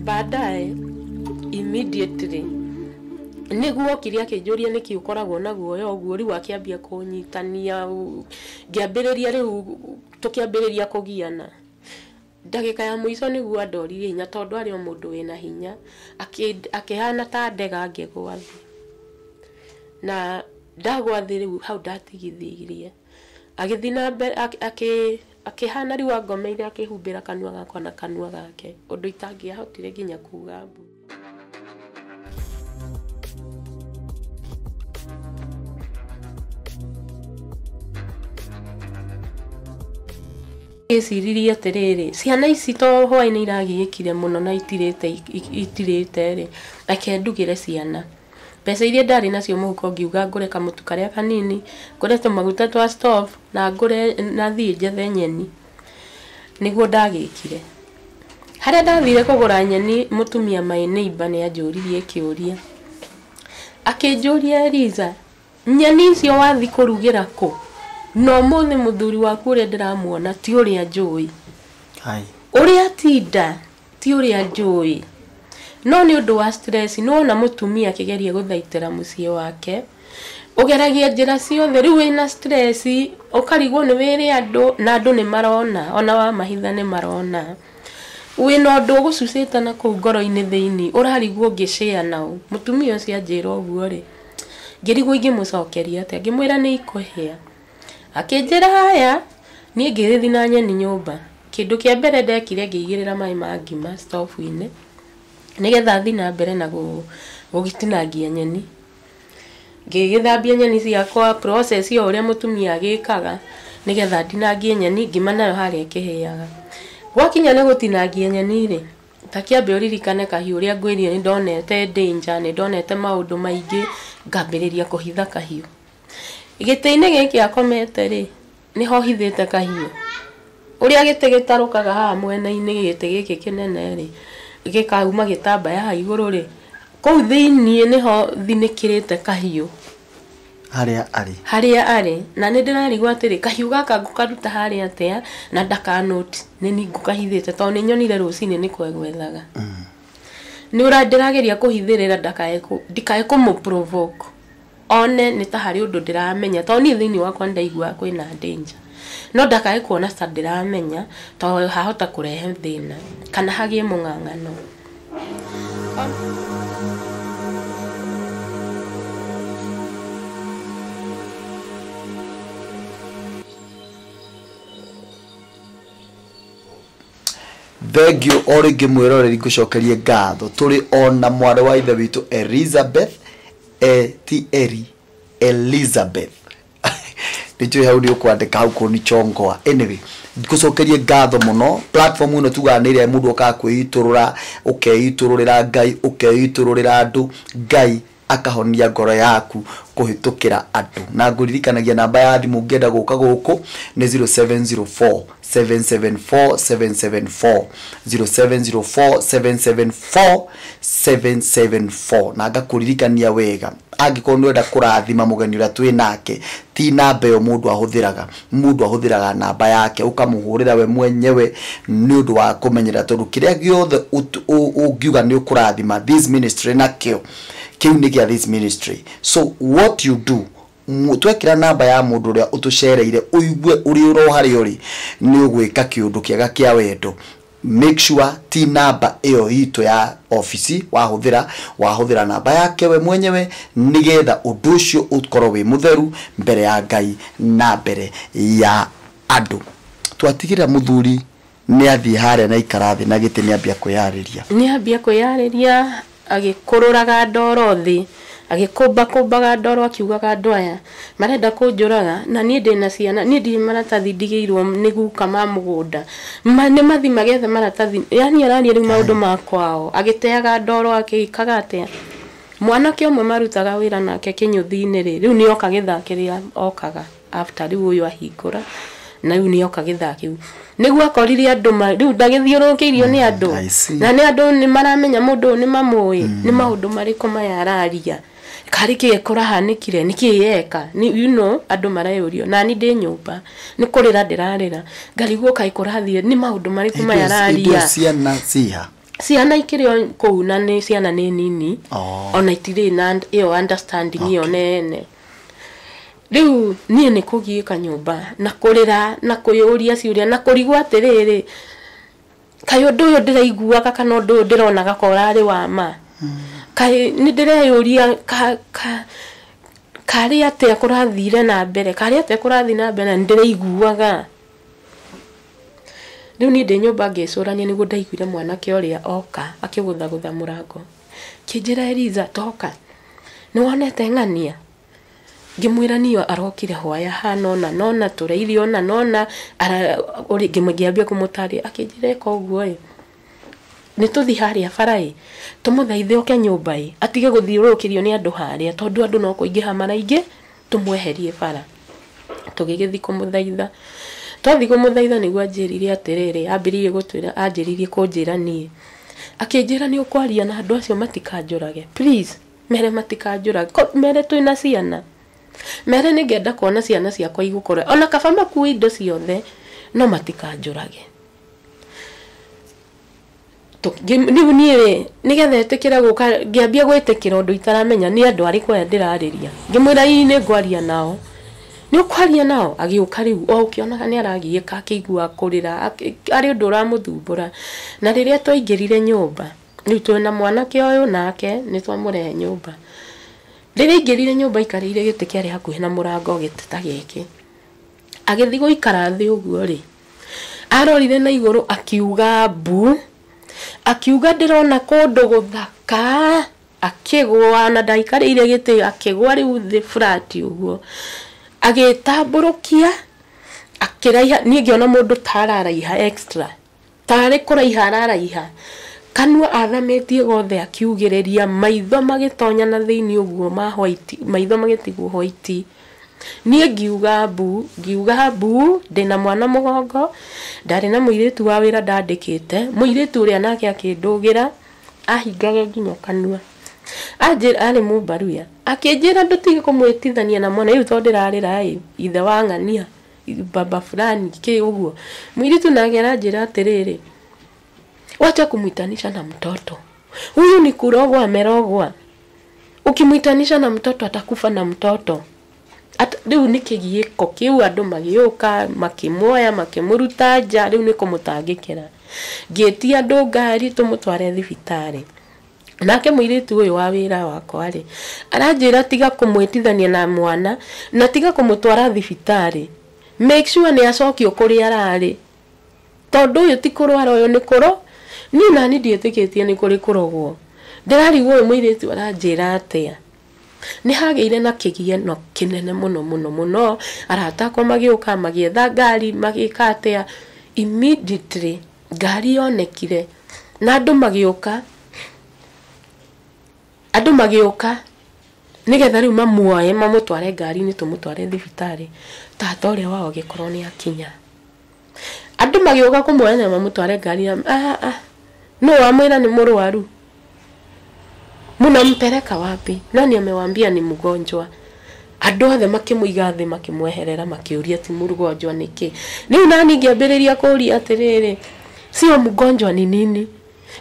Baadaye immediately nĩguo okire akĩnjũria nĩkĩ ũkoragwo na guoya ũguo, rĩu akĩambia kũnyitania, ngĩambĩrĩria rĩu tũkĩambĩrĩria kũgiana. Ndagĩka ya mũico nĩguo andoririe hinya, tondũ arĩ o mũndũ wĩna hinya, akĩhana ta ndega ngĩgwa thĩ. Na ndagwa thĩ rĩu hau ndatigithirie, agĩthiĩ na mbere akĩhana rĩu angomeire, akĩhumbĩra kanua gakwa na kanua gake, ũndũ itangĩahotire nginya kuga mbu. Ngĩciririe atĩrĩrĩ, ciana ici to hwaĩ-inĩ iragiĩkire mũno na itirĩte rĩ, reke ndugĩre ciana. Mbeca iria ndarĩ nacio mũhuko ngiuga ngũre kamũtu karĩa kanini, ngũre tũmaguta twa stove, na ngũre na thiĩ njethe nyeni. Nĩguo ndagĩkire. Harĩa ndathire kũgũra nyeni, mũtumia my neighbor nĩ anjũririe kĩũria. Akĩnjũria, Eliza, nyeni icio wathi kũrugĩra kũ? Na ũmũthĩ mũthuri waku ũrĩa ndĩramuona ti ũrĩa njũĩ. Ũrĩa atinda ti ũrĩa njũĩ. No nĩ ũndũ wa stress, nĩ wona mũtumia akĩgeria gũthaitĩra mũciĩ wake, ũgeragia njĩra ciothe, rĩu wĩna stress, ũkarigwo nĩ wĩre andũ, na andũ nĩ marona, ona wamahitha nĩ marona. Wĩna ũndũ ũgũcucĩte na kũu ngoro-inĩ thĩinĩ, ũrarigwo ũngĩ share nao. Mũtumia ũcio anjĩra ũguo rĩ, ngĩrigwo ingĩmũcokeria atĩa, ngĩmwĩra nĩ ikũhĩa. Akĩnjĩra haya, niĩ ngĩgĩthiĩ na nyeni nyũmba. Kĩndũ kĩa mbere ndekire ngĩigĩrĩra maĩ ma ngima stove-inĩ, nĩgetha thiĩ na mbere na gũgĩtinangia nyeni. Ngĩgĩthambia nyeni ciakwa, process o ũrĩa mũtumia agĩkaga, nĩgetha ndinangie nyeni, ngima nayo harĩa ĩkĩhĩaga. Gwakinya nĩ gũtinangia nyeni rĩ, ta kĩambe ũririkane kahiũ ũrĩa ngwĩrire nĩ ndonete danger, nĩ ndonete maũndũ maingĩ, ngambĩrĩria kũhitha kahiũ. Gĩtĩ-inĩ gĩkĩ akomete rĩ, nĩho hithĩte kahiũ. Ũrĩa gĩtĩ gĩtarũkaga haha mwena-inĩ, gĩtĩ gĩkĩ kĩnene rĩ, gĩkauma gĩtambaya haha igũrũ rĩ, kũu thĩiniĩ nĩho thinĩkĩrĩte kahiũ. Harĩa arĩ. Harĩa arĩ. Na nĩ ndĩrarigwo atĩrĩ, kahiũ gaka ngũkaruta harĩa atĩa, na ndakanoti, nĩ niĩ ngũkahithĩte, tondũ nĩ nyonire rũcinĩ nĩ kwegwethaga. Nĩ ndĩrageria kũhithĩrĩra ndikae kũmũ provoke. One nĩ ta harĩ ũndũ ndĩramenya, tondũ niĩ thĩinĩ wakwa nĩndaiguaga kwĩna danger. No ndakae kuona ta ndĩramenya, tondũ hahota kũrehe thĩna, kana hagĩe mũng'ang'ano. Thengiũ o rĩngĩ mwĩroreri ngũcokerie ngatho. Tũrĩ ona mwarĩ wa ithe witũ Elizabeth, ti Eri, Elizabeth. Nĩ njũĩ hau nĩ ũkwandĩka hau kũnichongoa. Anyway, ngũcokerie ngatho mũno. Platform ĩno tugaga nĩ ĩrĩa mũndũ okaga kwĩitũrũra, ũkeitũrũrĩra Ngai, ũkeitũrũrĩra andũ, Ngai akahonia ngoro yaku kũhĩtũkĩra andũ. Na ngũririkanagia namba ya thimũ ũngĩenda gũka gũkũ nĩ 0704 774 774, 0704 774 774. Na ngakũririkania wega, angĩkorwo nĩ ũrenda kũrathima mũgeni ũrĩa twĩ nake, ti namba ĩyo mũndũ ahũthĩraga, mũndũ ahũthĩraga namba yake, ũkamũhũrĩra we mwenyewe nĩ ũndũ wa kũmenyerera, tondũ kĩrĩa gĩothe ũngiuga nĩ ũkũrathima this ministry nakĩo, kĩu nĩ kĩa this ministry. So what you do, twekĩra namba ya mũndũ ũrĩa ũtũcereire, ũigue ũrĩ oro harĩa ũrĩ nĩ ũgwĩka kĩũndũ kĩega kĩa wendo. Make sure ti namba ĩyo itũ ya ofici wahũthĩra, wahũthĩra namba yake we mwenyewe, nĩgetha ũndũ ũcio ũkorwo wĩ mũtheru mbere ya Ngai na mbere ya andũ. Twatigĩrĩra mũthuri nĩ athiĩ harĩa na ikara thĩ na gĩtĩ, nĩ ambia kwĩyarĩria. Nĩ ambia kwĩyarĩria, agĩkũrũraga ndoro thĩ, agĩkũmbakũmbaga ndoro, akiugaga andũ aya marenda kũnjũraga, na niĩ ndĩna ciana, niĩ ndirĩ maratathi ndigĩirwo nĩ guka ma mũgũnda, nĩ mathi magethe maratathi, yani araria rĩu maũndũ ma kwao, agĩteaga ndoro, akĩikaga atĩa. Mwanake ũmwe marutaga wĩra nake kĩnyũthi-inĩ rĩ, rĩu nĩ oka gĩthaa kĩrĩa okaga after rĩu ũyũ ahingũra, na rĩu nĩ oka gĩthaa kĩu. Nĩguo akorire andũ rĩu ndagĩthiũrũrũkĩirio nĩ andũ. Na nĩ andũ nĩ maramenya mũndũ ũyũ nĩ mamũĩ, nĩ maũndũ marĩkũ maya araria. Karĩ kĩĩ kũrahanĩkire, nĩ kĩĩ eka? You know, andũ mareyũria. Na niĩ ndĩ nyũmba, nĩ kũrĩra ndĩrarĩra. Ngarigwo kaĩ kũrathiĩ, nĩ maũndũ marĩkũ maya araria. Ciana ciha? Ciana ikĩrĩ o kũu na nĩ ciana nĩ nini. Ona itirĩ na ĩyo understanding ĩyo nene. Rĩu niĩ nĩ kũgiĩka nyũmba na kũrĩra na kwĩyũria ciũria na kũrigwo atĩrĩrĩ, kaĩ ũndũ ũyũ ndĩraiguaga kana ũndũ ũyũ ndĩronaga ko ũrarĩ wa ma? Kaĩ nĩ ndĩreyũria karĩ atĩa kũrathire na mbere, karĩ atĩa kũrathiĩ na mbere na nĩndĩraiguaga. Rĩu niĩ ndĩ nyũmba ngĩcũrania nĩguo ndaiguire mwanake ũrĩa oka akĩgũthagũtha mũrango. Kĩnjĩra, "Eliza, toka, nĩ wonete ng'ania?" Ngĩmwĩra niyo arokire hwaya hana ũna nona tũrairie ũna nona, ngĩambia kũmũtarĩria. Akĩnjĩra, "Ĩka ũguo ĩ, nĩ tũthiĩ harĩa bara ĩ, tũmũthaithe oke nyũmba ĩ, atige gũthiũrũrũkĩrio nĩ andũ harĩa, tondũ andũ no kũingĩha maraingĩ, tũmweherie bara." Tũgĩgĩthiĩ kũmũthaitha. Twathiĩ kũmũthaitha nĩguo anjĩrire atĩrĩrĩ, ambĩrĩirie gũtwĩra, anjĩrĩirie kũnjĩra niĩ, akĩnjĩra, "Nĩ ũkwaria na andũ acio matikanjũrage, please, mere matikanjũrage, mere twĩna ciana, mere nĩngenda kuona ciana ciakwa igũkũra, ona kaba makue indo ciothe no matikanjũrage." Rĩu niĩ rĩ, nĩgetha ĩtĩkĩre gũka, ngĩambia gwĩtĩkĩra ũndũ itaramenya nĩ andũ arĩkũ aya ndĩrarĩria. Ngĩmwĩra, "Ii, nĩ ngwaria nao." "Nĩ ũkwaria nao?" Agĩũka rĩu o ũkĩonaga nĩ aragiĩka, akĩigua kũrĩra, arĩ ũndũ ũramũthumbũra. Na rĩrĩa twaingĩrire nyũmba, rĩu twĩna mwanake ũyũ nake nĩ twamũrehe nyũmba. Rĩrĩa aingĩrire nyũmba aikarĩire gĩtĩ kĩarĩ hakuhĩ na mũrango, gĩtĩ ta gĩkĩ. Agĩthiĩ gũikara thĩ ũguo rĩ, arorire na igũrũ akiuga mbu, akiuga, "Ndĩrona kũndũ gũthaka." Akĩgũa na ndaikarĩire gĩtĩ, akĩgũa rĩu thĩ flat ũguo, agĩtambũrũkia akĩraiha. Niĩ ngĩona mũndũ ta araraiha extra, tarĩ kũraiha araraiha, kanua athamĩtie gothe akiugĩrĩria, maitho magĩtonya na thĩinĩ ũguo ma white, maitho magĩtigwo white. Niĩ ngiuga mbu, ngiuga mbu. Ndĩna mwana mũgongo, ndarĩ na mũirĩtu wa wĩra ndandĩkĩte. Mũirĩtu ũrĩa nake akĩndũgĩra ahingage nginya kanua. Anjĩra, arĩ mũmbaruya, akĩnjĩra, "Ndũtige kũmwĩtithania na mwana rĩu tondũ ndĩrarĩra ĩ ithe wa ng'ania baba fulani kĩ ũguo." Mũirĩtu nake aranjĩra atĩrĩrĩ, "Wacha kumwitanisha na mtoto huyu, ni kurogwa amerogwa. Ukimwitanisha na mtoto atakufa na mtoto." Rĩu nĩ kĩgiĩko kĩu, andũ magĩũka makĩmuoya makĩmũruta nja. Rĩu nĩ kũmũtangĩkĩra. Ngĩtia andũ ngari tũmũtware thibitarĩ. Nake mũirĩtu ũyũ wa wĩra wakwa rĩ, aranjĩra, "Tiga kũmwĩtithania na mwana na tiga kũmũtwara thibitarĩ, make sure nĩ acokio kũrĩa ararĩ, tondũ ũyũ ti kũrwara, ũyũ nĩ kũro." Niĩ nani ndiĩtĩkĩtie nĩ kũrĩ kũrogwo. Ndĩrarigwo ũyũ mũirĩtu aranjĩra atĩa. Nĩ hagĩire na kĩgiano kĩnene mũno mũno mũno. Arata akwa magĩũka magĩetha ngari, magĩka atĩa, immediately ngari yonekire na andũ magĩũka, andũ magĩũka nĩgetha rĩu mamuoye mamũtware ngari-inĩ, tũmũtware thibitarĩ. Tata ũrĩa wao agĩkorwo nĩ akinya. Andũ magĩũka kũmuoya na mamũtware ngari, ah, ah, nũ wamwĩra nĩ mũrwaru? Mnampeleka wapi? Nani amewambia ni mgonjwa? Andũ othe makĩmũiga thĩ, makĩmweherera, makĩũria ti mũgonjwa nĩkĩ. Rĩu nani ngĩambĩrĩria kũũria atĩrĩrĩ, sio mgonjwa ni nini?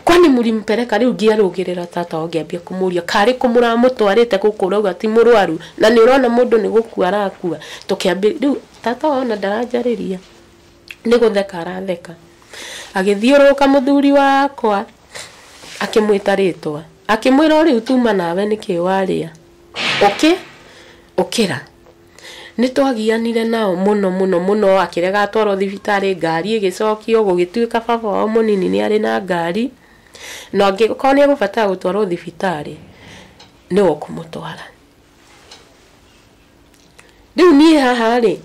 Kwani mlimpeleka? Rĩu ngĩarũgĩrĩra tata wao, ngĩambia kũmũria, karĩ kũ mũramũtwarĩte gũkũ ũrauga ti mũrwaru na nĩ ũrona mũndũ nĩ gũkua arakua? Tũkĩambĩrĩria rĩu, tata wao ona ndaranjarĩria, nĩ gũtheka aratheka. Agĩthiũrũrũka mũthuri wakwa akĩmwĩta rĩtwa, akĩmwĩra, "O rĩu tuma nawe, nĩkĩ warĩa ũkĩ ũkĩra?" Nĩ twagianire nao mũno mũno mũno. Akĩrega atwarwo thibitarĩ, ngari ĩgĩcokio. Gũgĩtuĩka baba wao mũnini nĩ arĩ na ngari, na angĩkorwo nĩ egũbatara gũtwarwo thibitarĩ nĩwe ũkũmũtwara. Rĩu niĩ haha rĩ,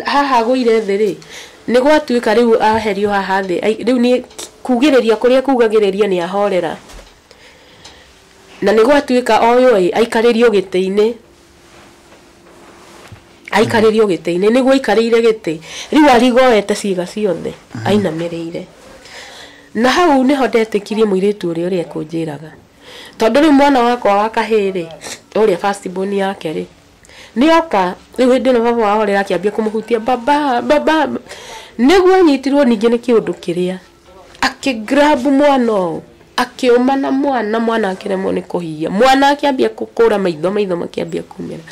haha gũire thĩ rĩ, nĩ gwatuĩka rĩu aherio haha thĩ. Rĩu niĩ kugĩrĩria kũrĩa kugagĩrĩria nĩ ahorera, na nĩ gwatuĩka oyũ ĩ aikarĩrio gĩtĩ-inĩ, aikarĩrio gĩtĩ-inĩ. Nĩguo aikarĩire gĩtĩ rĩu arigoete ciĩga ciothe ainamĩrĩire, na hau nĩho ndetĩkirie mũirĩtu ũrĩa ekũnjĩraga, tondũ rĩu mwana wakwa wa kahĩĩ rĩ, ũrĩa first born yake rĩ, nĩoka rĩu hĩndĩ ĩno baba wao akĩambia kũmũhutia, "Baba, baba." Nĩguo anyitirwo ningĩ nĩ kĩũndũ kĩrĩa akĩgrab mwana ũyũ. Akĩũma na mwana, mwana akĩremwo nĩ kũhihia. Mwana akĩambia kũkũra maitho, maitho makĩambia kumĩra.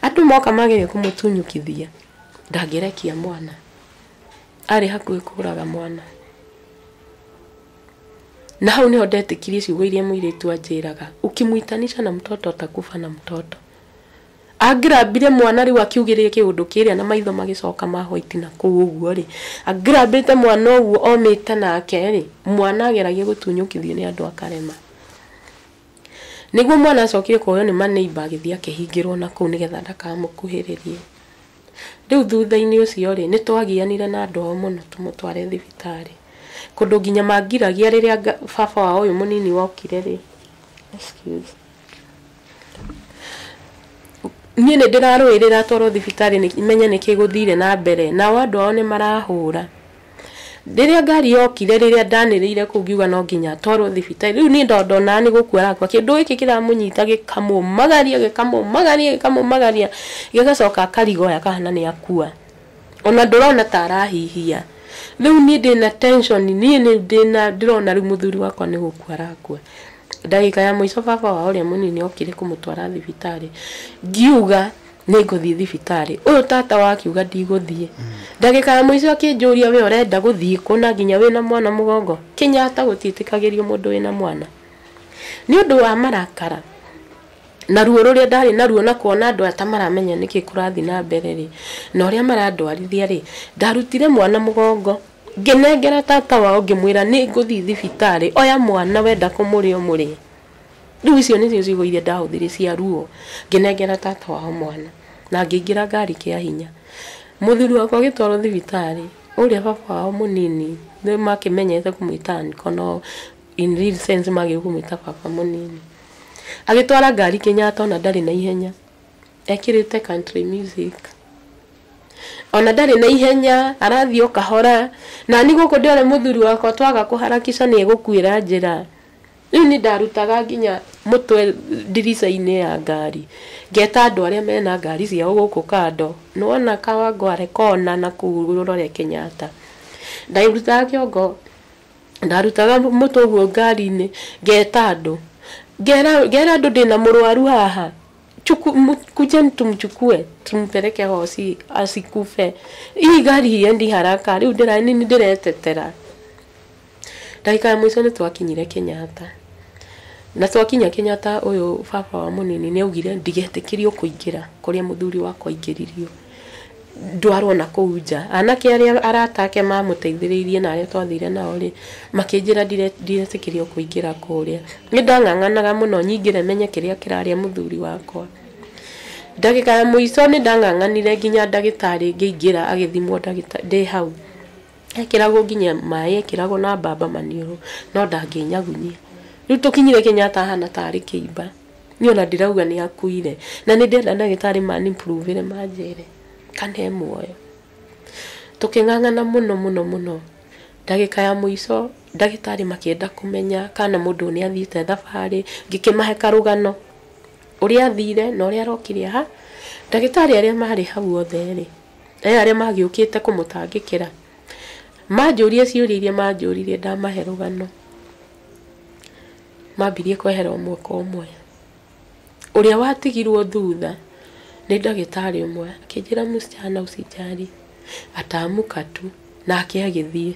Andũ moka mageria kũmũtunyũkithia, ndangĩrekia mwana. Arĩ hakuhĩ kũraga mwana. Na hau niho ndetĩkirie ciugo iria mũirĩtu anjĩraga, ukimwitanisha na mtoto atakufa na mtoto. Angirambire mwana rĩu akiugĩrĩria kĩũndũ kĩrĩa na maitho magĩcoka ma white na kũu ũguo rĩ, angirambĩte mwana ũguo omĩte nake rĩ, mwana ageragia gũtunyũkithio nĩ andũ akarema. Nĩguo mwana acokire kuoywo nĩ maneiba agĩthiĩ akĩhingĩrwo na kũu nĩgetha ndakamũkuhĩrĩrie. Rĩu thutha-inĩ ũcio rĩ, nĩ twagianire na andũ ao mũno tũmũtware thibitarĩ. Kũndũ nginya mangiragia rĩrĩa baba wao ũyũ mũnini wokire rĩ. Excuse. Niĩ nĩ ndĩrarũĩrĩra twarwo thibitarĩ menye nĩkĩ gũthire na mbere, nao andũ ao nĩ marahũra. Rĩrĩa ngari yokire, rĩrĩa ndanĩrĩire kũu ngiuga no nginya twarwo thibitarĩ, rĩu niĩ ndonaga nĩ gũkua arakua. Kĩndũ gĩkĩ kĩramũnyita gĩkamũmagaria, gĩkamũmagaria, gĩkamũmagaria, gĩgacoka akarigoya kahana nĩ akua. Ona ndũrona ta arahihia. Rĩu niĩ ndĩna tension, niĩ nĩ ndĩna ndĩrona rĩu mũthuri wakwa nĩ gũkua arakua. Ndagĩka ya mũico baba wao ũrĩa mũnini okire kũmũtwara thibitarĩ, ngiuga nĩ ngũthiĩ thibitarĩ. Ũyũ tata wakiuga ndigũthiĩ. Ndagĩka ya mũico akĩnjũria we ũrenda gũthiĩ kũ na nginya wĩna mwana mũgongo. Kenyatta gũtiĩtĩkagĩrio mũndũ wĩna mwana. Nĩ ũndũ wa marakara na ruo rũrĩa ndarĩ naruo na kuona andũ aya ta maramenya nĩkĩ kũrathiĩ na mbere rĩ, na ũrĩa marandwarithia rĩ, ndarutire mwana mũgongo ngĩnengera tata wao ngĩmwĩra nĩ ngũthiĩ thibitarĩ, oya mwana wenda kũmũrĩa ũmũrĩe. Rĩu icio nĩcio ciugo iria ndahũthĩrire cia ruo, ngĩnengera tata wao mwana na ngĩingĩra ngari kĩa hinya. Mũthuri wakwa agĩtwarwo thibitarĩ, ũrĩa baba wao mũnini nĩ makĩmenyete kũmwĩta uncle, no in real sense magĩrĩirwo kũmwĩta baba mũnini. Agĩtwara ngari Kenyatta ona ndarĩ na ihenya, ekĩrĩte country music. Ona ndarĩ na ihenya, arathiĩ o kahora. Na niĩ gũkũ ndĩrore mũthuri wakwa twaga kũharakisha nĩ egũkuĩra njĩra. Rĩu nĩ ndarutaga nginya mũtwe ndirica-inĩ ya ngari, ngeta andũ arĩa mena ngari ciao gũkũ kando, nĩwona Kawangware kona na kũu ũrore Kenyatta. Ndarutaga kĩongo, ndarutaga mũtwe ũguo ngari-inĩ, ngeta andũ. Ngera andũ ndĩna mũrwaru haha, kujeni tumchukue tumpeleke hosi asikufe. Hii gari hiendi haraka, rĩu nĩ ndĩretetera. Ndagĩka ya mũico nĩ twakinyire Kenyatta. Na twakinya Kenyatta ũyũ baba wa mũnini nĩ augire ndigetĩkĩrio kũingĩra kũrĩa mũthuri wakwa aingĩririo, ndwarwo na kũu nja. Anake arĩa arata ake mamũteithĩrĩirie na arĩa twathire nao rĩ, makĩnjĩra ndiretĩkĩrio kũingĩra kũrĩa. Nĩ ndang'ang'anaga mũno nyingĩre menye kĩrĩa kĩrarĩa mũthuri wakwa. Ndagĩka ya mũico nĩ ndang'ang'anire nginya ndagĩtarĩ ngĩingĩra agĩthimwo ndĩ hau. Ekĩragwo nginya maĩ, ekĩragwo na mbamba maniũrũ, no ndangĩnyagunyia. Rĩu tũkinyire Kenyatta ahana tarĩ kĩimba. Niĩ ona ndirauga nĩ akuire. Na nĩ ndĩrenda ndagĩtarĩ manimprove manjĩre kana e muoyo. Tũkĩng'ang'ana mũno mũno mũno. Ndagĩka ya mũico ndagĩtarĩ makĩenda kũmenya kana mũndũ nĩ athiĩte thabarĩ, ngĩkĩmahe karũgano ũrĩa athire na ũrĩa arokire haha. Ndagĩtarĩ arĩa marĩ hau othe rĩ, arĩa magĩũkĩte kũmũtangĩkĩra, manjũrie ciũria iria manjũririe ndamahe rũgano, mambirie kwehera ũmwe kwa ũmwe. Ũrĩa watigirwo thutha nĩ ndagĩtarĩ ũmwe akĩnjĩra msichana usijali, ataamka tu, nake agĩthiĩ.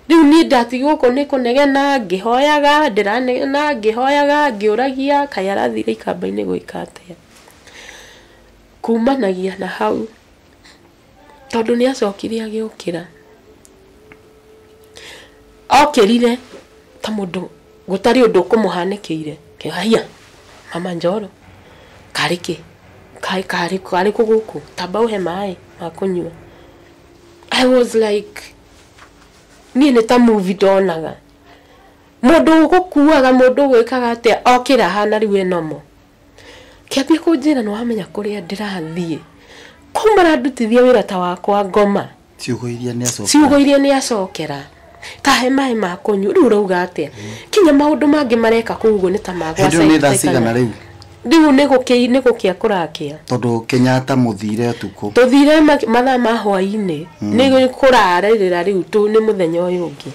Rĩu niĩ ndatigwo gũkũ nĩ kũnegena ngĩhoyaga, ndĩranegena ngĩhoyaga, ngĩũragia kaĩ arathire ikamba-inĩ gwĩka atĩa. Kumanagia na hau, tondũ nĩ acokire agĩũkĩra. Okĩrire ta mũndũ gũtarĩ ũndũ ũkũmũhanĩkĩire. Haiya, mama Njoro, karĩ kĩ? Karĩ kũ gũkũ? Tamba ũhe maĩ ma kũnyua. I was like, niĩ nĩ ta movie ndonaga. Mũndũ ũgũkuaga, mũndũ ũgwĩkaga atĩa, okĩra hana rĩu e normal. Kĩambia kũnjĩra nĩ wamenya kũrĩa ndĩrathiĩ. Kũu marandutithia wĩra ta wakwa ngoma. Ciugo iria nĩ acokera. Ciugo iria nĩ acokera. Ta he maĩ ma kũnyua, rĩu ũrauga atĩa? Kinya maũndũ mangĩ mareka kũu ũguo nĩ ta magwa. Hĩndĩ ĩyo nĩ thaa cigana rĩu? Rĩu nĩ gũkĩa kũrakĩa. Tondũ Kenyatta mũthire ũtukũ. Tũthire mathaa ma hwaĩ-inĩ. Nĩ kũrarĩrĩra rĩu tu nĩ mũthenya ũyũ ũngĩ.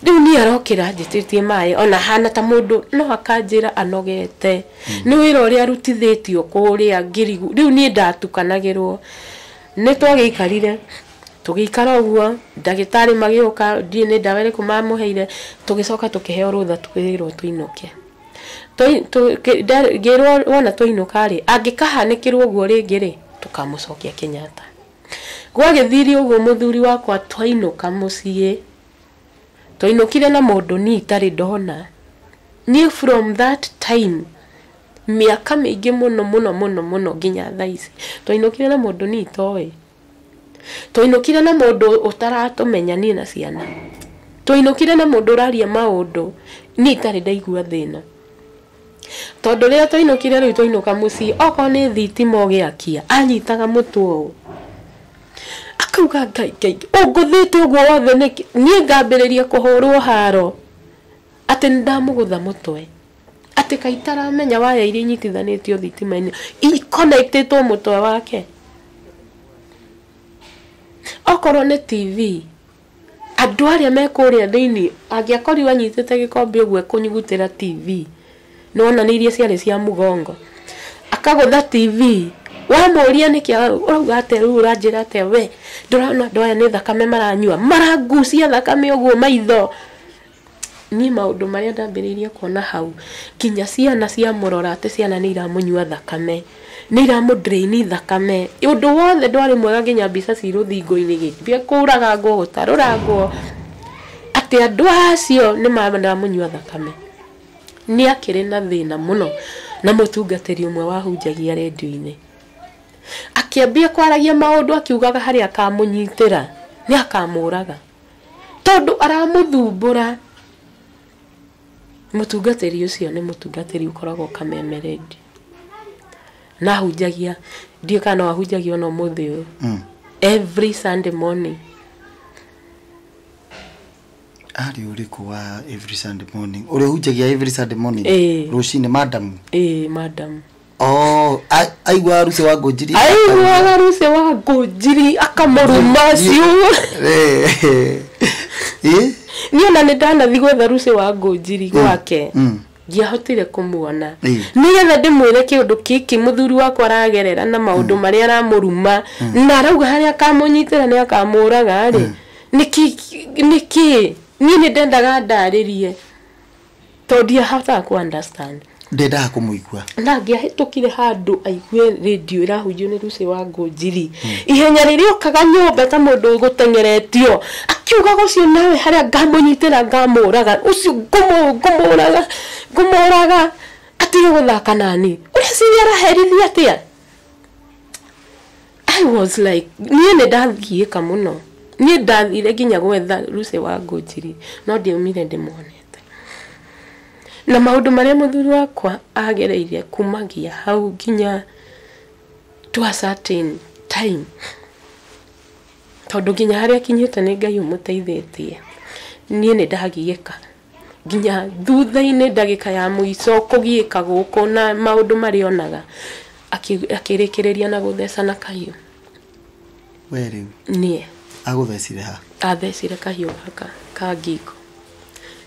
Rĩu niĩ arokĩra njĩtĩtie maĩ ona hana ta mũndũ no akanjĩra anogete. Nĩ wĩra ũrĩa arutithĩtio kũrĩa ngĩrigu. Rĩu niĩ ndatukanagĩrwo. Nĩ twagĩikarire tũgĩikara ũguo, ndagĩtarĩ magĩũka, ndiĩ nĩ ndawa ĩrĩkũ mamũheire, tũgĩcoka tũkĩheo rũtha twĩrwo tũinũke. Ngĩrwo wona twainũka rĩ, angĩkahanĩkĩrwo ũguo rĩngĩ rĩ, tũkamũcokia Kenyatta. Gwagĩthire ũguo mũthuri wakwa twainũka mũciĩ, twainũkire na mũndũ niĩ itarĩ ndona. Niĩ from that time mĩaka mĩingĩ mũno mũno mũno mũno nginya thaa ici, twainũkire na mũndũ niĩ itoĩ. Twainũkire na mũndũ ũtaratũmenya niĩ na ciana. Twainũkire na mũndũ ũraria maũndũ niĩ itarĩ ndaigua thĩna. Tondũ rĩrĩa twainũkire rĩu twainũka mũciĩ, okorwo nĩ thitima ũgĩakia, anyitaga mũtwe ũũ. Akauga Ngai Ngai, ũngũthĩte ũguo wothe nĩkĩ? Niĩ ngambĩrĩria kũhũrwo haro atĩ nĩ ndamũgũtha mũtwe. Atĩ kaĩ itaramenya waya iria inyitithanĩtio thitima-inĩ iconnectĩtwo mũtwe wake. Okorwo nĩ TV, andũ arĩa me kũrĩa thĩinĩ, angĩakorirwo anyitĩte gĩkombe ũguo ekũnyugutĩra TV, nĩwona nĩ iria ciarĩ cia mũgongo. Akagũtha TV, wamũria nĩkĩ ũrauga atĩa rĩu ũranjĩra atĩa we, ndũrona andũ aya nĩ thakame maranyua, marangucia thakame ũguo maitho. Niĩ maũndũ marĩa ndambĩrĩirie kuona hau, nginya ciana ciamũrora atĩ ciana nĩ iramũnyua thakame, nĩ iramũdrain thakame. Ũndũ wothe ndwarĩ mwega nginya mbica ci rũthingo-inĩ gĩthiĩ kũragangwo gũtarũrangwo, atĩ andũ acio nĩ maramũnyua thakame. Nĩ akĩrĩ na thĩna mũno na mũtungatĩri ũmwe wahunjagia rendio-inĩ. Akĩambia kwaragia maũndũ akiugaga harĩa akamũnyitĩra nĩ akamũraga, tondũ aramũthumbũra. Mũtungatĩri ũcio nĩ mũtungatĩri ũkoragwo Kameme Radio. Na ahunjagia, ndiũĩ kana no ahunjagia ona ũmũthĩ ũyũ. Every Sunday morning. Arĩ ũrĩkũ wa every Sunday morning? Ũrĩa ũhunjagia every Sunday morning? Ĩĩ. Rũcinĩ madam? Ĩĩ, madam. Oh, aiguaga Lucy wa Ngũnjiri? Aiguaga Lucy wa Ngũnjiri akamũruma ciugo. Ĩĩ? Niĩ ona nĩ ndanathiĩ gwetha Lucy wa Ngũnjiri gwake. Ndiahotire kũmuona. Nĩgetha ndĩmwĩre kĩũndũ gĩkĩ mũthuri wakwa aragerera na maũndũ marĩa aramũruma, na arauga harĩa akamũnyitĩra nĩ akamũraga rĩ. Nĩkĩ? Niĩ nĩ ndendaga ndarĩrie tondũ ndiahotaga kũ understand. Ndendaga kũmũigua. Na angĩahĩtũkire handũ aigue radio ĩrahunjio nĩ Lucy wa Ngũnjiri, ihenya rĩrĩa okaga nyũmba ta mũndũ ũgũteng'eretio, akiugaga ũcio nawe harĩa ngamũnyitĩra ngamũraga, ũcio ngũmũraga, ngũmũraga, atige gũthaka nani. Ũreciria araherithia atĩa? I was like, niĩ nĩ ndathiĩka mũno. Niĩ ndathire nginya gwetha Lucy wa Ngũnjiri, no ndiaumire ndĩmuonete. Na maũndũ marĩa mũthuri wakwa agereire kumagia hau nginya to a certain time, tondũ nginya harĩa akinyĩte nĩ Ngai ũmũteithĩtie, niĩ nĩ ndagiĩka. Nginya thutha-inĩ ndagĩka ya mũico kũgiĩka gũkũ na maũndũ marĩa onaga, akĩrĩkĩrĩria na gũthecana kahiũ. We rĩu? Niĩ. Agũthecire ha? Athecire kahiũ gaka ka ngingo.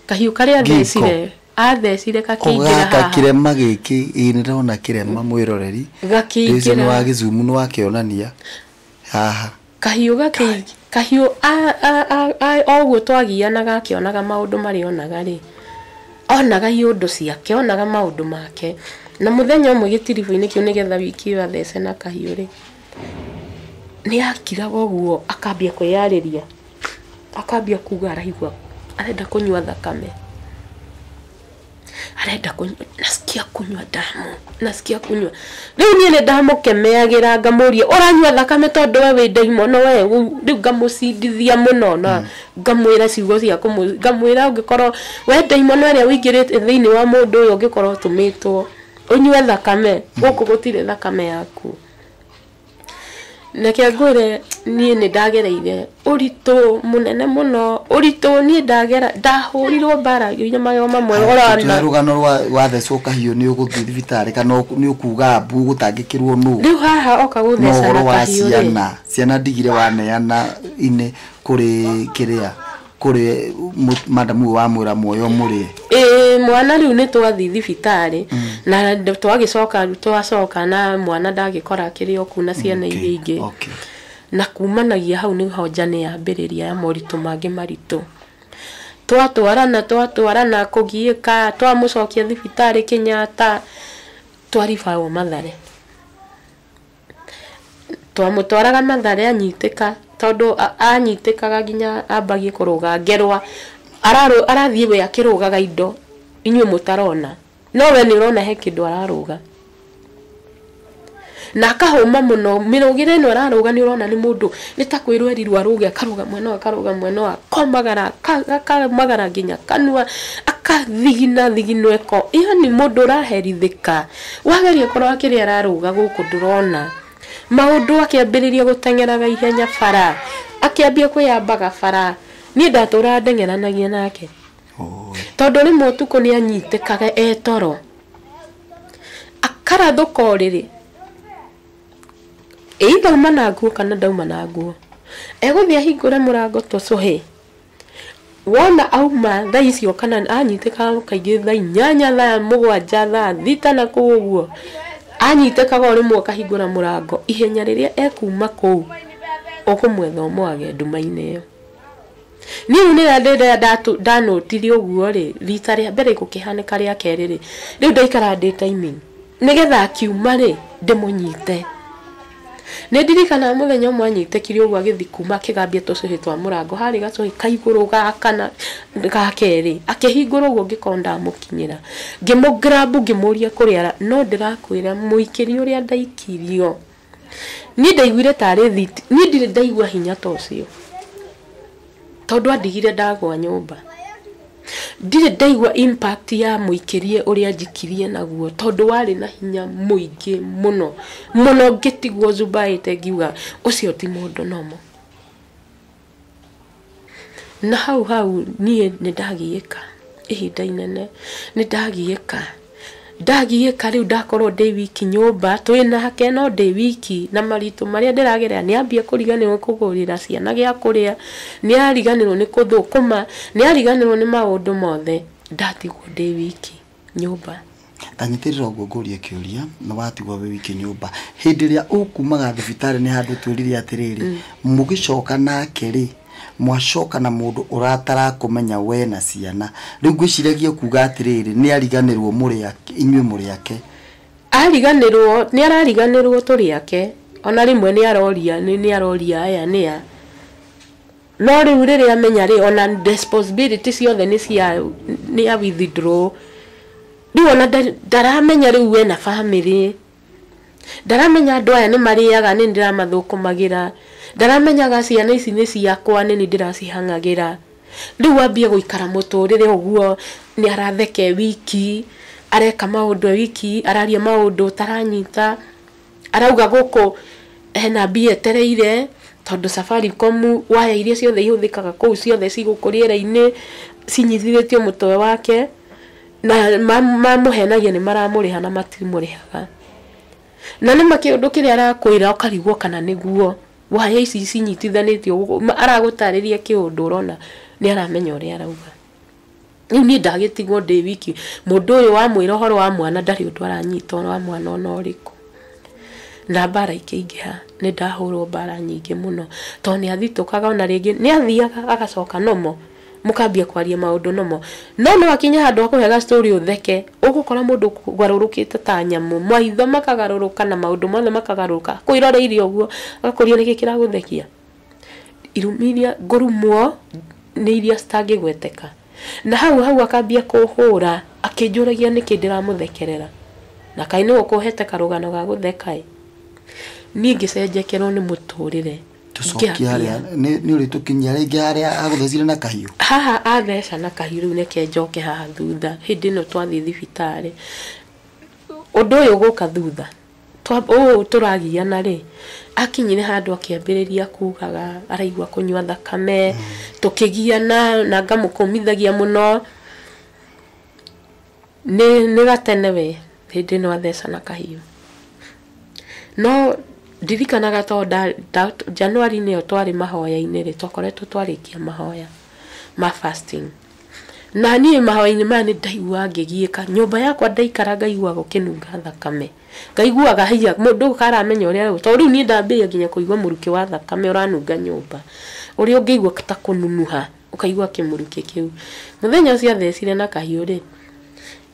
Kahiũ karĩa athecire, athecire gakĩingĩra Gaka haha. Kĩrema gĩkĩ, ĩĩ nĩ ndĩrona kĩrema mwĩroreri. Gakĩingĩra. Ũcio nĩ wa gĩcumu nĩ wakĩonania haha. Kahiũ gakĩ, kahiũ o ũguo twagianaga akĩonaga maũndũ marĩa onaga rĩ, onaga iũndũ ciake, onaga maũndũ make. Na mũthenya ũmwe gĩtiribũ-inĩ kĩu nĩgetha wiki ĩyo athece na kahiũ rĩ, nĩ akiraga ũguo akambia kwĩyarĩria, akambia kuga araigua arenda kũnyua thakame, arenda kũnyua, nasikia kunywa damu, nasikia kunywa. Rĩu niĩ nĩ ndamũkemeagĩra ngamũria ũranyua thakame tondũ we wĩ ndaimono we, rĩu ngamũcindithia mũno na ngamwĩra ciugo cia kũmũ, ngamwĩra ũngĩkorwo we ndaimono ĩrĩa ũingĩrĩte thĩinĩ wa mũndũ ũyũ ũngĩkorwo ũtũmĩtwo ũnyue thakame, gũkũ gũtirĩ thakame yaku. Reke ngwĩre niĩ nĩ ndagereire ũritũ mũnene mũno, ũritũ niĩ ndagera, ndahũrirwo mbara nginya magego mamwe ũrona. Rũgano rwa wathecwo kahiũ nĩ ũgũthiĩ thibitarĩ kana nĩ ũkuga mbu gũtangĩkĩrwo nũ? Rĩu haha oka gũthecana No ũhoro wa kahiũ rĩ. ciana, ciana ndigire waneana inĩ kũrĩ kĩrĩa kuri madamu wa mwira muoyo muri mwana riu ni twathi thibitari na twagicoka twacoka na mwana ndagikora kiri o kuna ciana iria ingi. Na kumanagia hau ni hoja ni yambiriria ya moritu mangi maritu. Twatwarana kugiika twamucokia thibitari Kenyatta twaribawo Mathare. Twamutwaraga Mathare anyitika tondu anyitikaga nginya ambagie kuruga ngerwa arathie we akirugaga indo inyue mutarona no we ni urona he kindu araruga na akahuma muno mirugire ino araruga ni urona ni mundu ni ta kwirwo erirwo aruge akaruga mwena akaruga mwena akomagara akamagara nginya kanua akathigina thigino eko iyo ni mundu uraherithika wageria korwo akiria araruga guku ndurona maundu akiambiriria guteng'eraga ihenya bara akiambia kwiyambaga bara nie ndaturaga ndeng'eranagia nake tondu rimwe utuku ni anyitikaga etoro akarathuka uriri either uma na nguo kana ndauma na nguo eguthie ahingure murango tucuhi wona auma thaa icio kana anyitikaga kaingĩ thaa 8 thaa 7 thaa 6 na kũu ũguo anyitikaga rimwe akahingũra mũrango ihenya rĩrĩa ekuma kũu ũkũmwetha ũmwage nduma-inĩ ĩyo. Niĩ rĩu nĩrĩa ndanũtirie ũguo rĩ rita rĩa mbere gũkĩhanĩka rĩa kerĩ rĩ rĩu ndaikara ndĩ timing nĩgetha akiuma rĩ ndĩmũnyite. Nĩ ndirikanaga mũthenya ũmwe anyitĩkire ũguo agĩthiĩ kuma akĩgambia tũcũhĩ twa mũrango harĩ gacũhĩ ka igũrũ ga kana ga kerĩ akĩhingũra ũguo ngĩkorwo ndamũkinyĩra ngĩmũgrabu ngĩmũria kũrĩa no ndĩrakwĩra mũikĩri ũrĩa ndaikirio niĩ ndaiguire tarĩ thiti niĩ ndirĩ ndaigua hinya ta ũcio tondũ andigire ndagwa nyũmba ndirĩ ndaigua impact ya mũikĩrie ũrĩa njikirie naguo tondũ warĩ na hinya mũingĩ mũno mũno ngĩtigwo zubaĩte ngiuga ũcio ti mũndũ nomo. Na hau hau niĩ nĩ ndagiĩka ihinda inene nĩ ndagiĩka rĩu ndakorwo ndĩ wiki nyũmba twĩ nake no ndĩ wiki na maritũ marĩa ndĩragerera nĩ ambia kũriganĩrwo kũgũrĩra ciana gĩa kũrĩa nĩ ariganĩrwo nĩ kũthũkũma nĩ ariganĩrwo nĩ maũndũ mothe ndatigwo ndĩ wiki nyũmba. Tanyitĩrĩra ũguo ngũrie kĩũria na watigwo wĩ wiki nyũmba hĩndĩ ĩrĩa ũkumaga thibitarĩ nĩ handũ twĩrire atĩrĩrĩ mũgĩcoka nake rĩ mwacoka na mundu ũratarakũmenya we na ciana rĩu ngwĩciragia kuga atĩrĩrĩ nĩ ariganĩrwo mũrĩ inyuĩ mũrĩ ake ariganĩrwo nĩ arariganĩrwo tũrĩ ake ona rĩmwe nĩ aroria nĩ aroria aya nĩ a no rĩu rĩrĩa amenya rĩ ona responsibility ciothe nĩ cia nĩ a withdraw rĩu ona ndaramenya rĩu we na family ndaramenya andũ aya nĩ marĩaga nĩ ndĩramathũkũmagĩra ndaramenyaga ciana ici nĩ ciakwa nĩ ndĩracihang'agĩra rĩu ambie gũikara mũtũrĩre ũguo nĩ aratheke wiki areka maũndũ wiki araria maũndũ ũtaranyita arauga gũkũ hena mbia etereire tondũ Safaricom waya iria ciothe ihũthĩkaga kũu ciothe cigũkũ rĩera-inĩ cinyitithĩtio mũtwe wake na mamũhenagia nĩ maramũrĩha na matimũrĩhaga na nĩ makĩũndũ kĩrĩa arakwĩra ũkarigwo kana nĩguo waya ici cinyitithanĩtio aragũtarĩria kĩũndũ ũrona nĩ aramenya ũrĩa arauga. Rĩu niĩ ndagĩtigwo ndĩ wiki mũndũ ũyũ wamwĩra ũhoro wa mwana ndarĩ ũndũ aranyita wa mwana ona ũrĩkũ na mbara ikĩingĩha nĩ ndahũrwo mbara nyingĩ mũno tondũ nĩ athitũkaga ona rĩngĩ nĩ athiaga agacoka nomo mũkambia kwaria maũndũ nomo no no akinya handũ akũhega story ũtheke ũgũkora mũndũ ũgarũrũkĩte ta nyamũ maitho makagarũrũka na maũndũ mothe makagarũrũka kwĩroreirie ũguo agakũria nĩkĩ kĩragũthekia irumi iria ngũrumwo nĩ iria citangĩgweteka na hau hau akambia kũhũra akĩnjũragia nĩkĩ ndĩramũthekerera na kaĩ nĩwe ũkũhete karũgano ga gũtheka ĩ niĩ ngĩcenjekerwo nĩ mũtũrĩre tucokie haria ni uritukinyia ringi haria aguthecire na kahiu haha atheca na kahiu riu neke njoke haha thutha hindi ino twathie thibitari undu uyu guka thutha ũũ tũragiana rĩ akinyire handũ akĩambĩrĩria kugaga araigua kũnyua thakame tũkĩgiana na ngamũkũmithagia mũno nĩ gatene we hĩndĩ ĩno atheca na kahiũ no ndirikanaga to January nĩyo twarĩ mahoya-inĩ rĩ twakoretwo twarĩkia mahoya Ma fasting. Na niĩ mahoya-inĩ maya nĩ ndaigua ngĩgiĩka. Nyũmba yakwa ndaikara ngaigua gũkĩnunga thakame. Ngaiguaga haiya mũndũ karamenya ũrĩa tondũ rĩu niĩ ndambĩrĩria nginya kũigua mũrukĩ wa thakame ũranunga nyũmba. Ũrĩa ũngĩigua ta kũnunuha ũkaigua kĩmũrukĩ kĩu. Mũthenya ũcio athecire na kahiũ rĩ,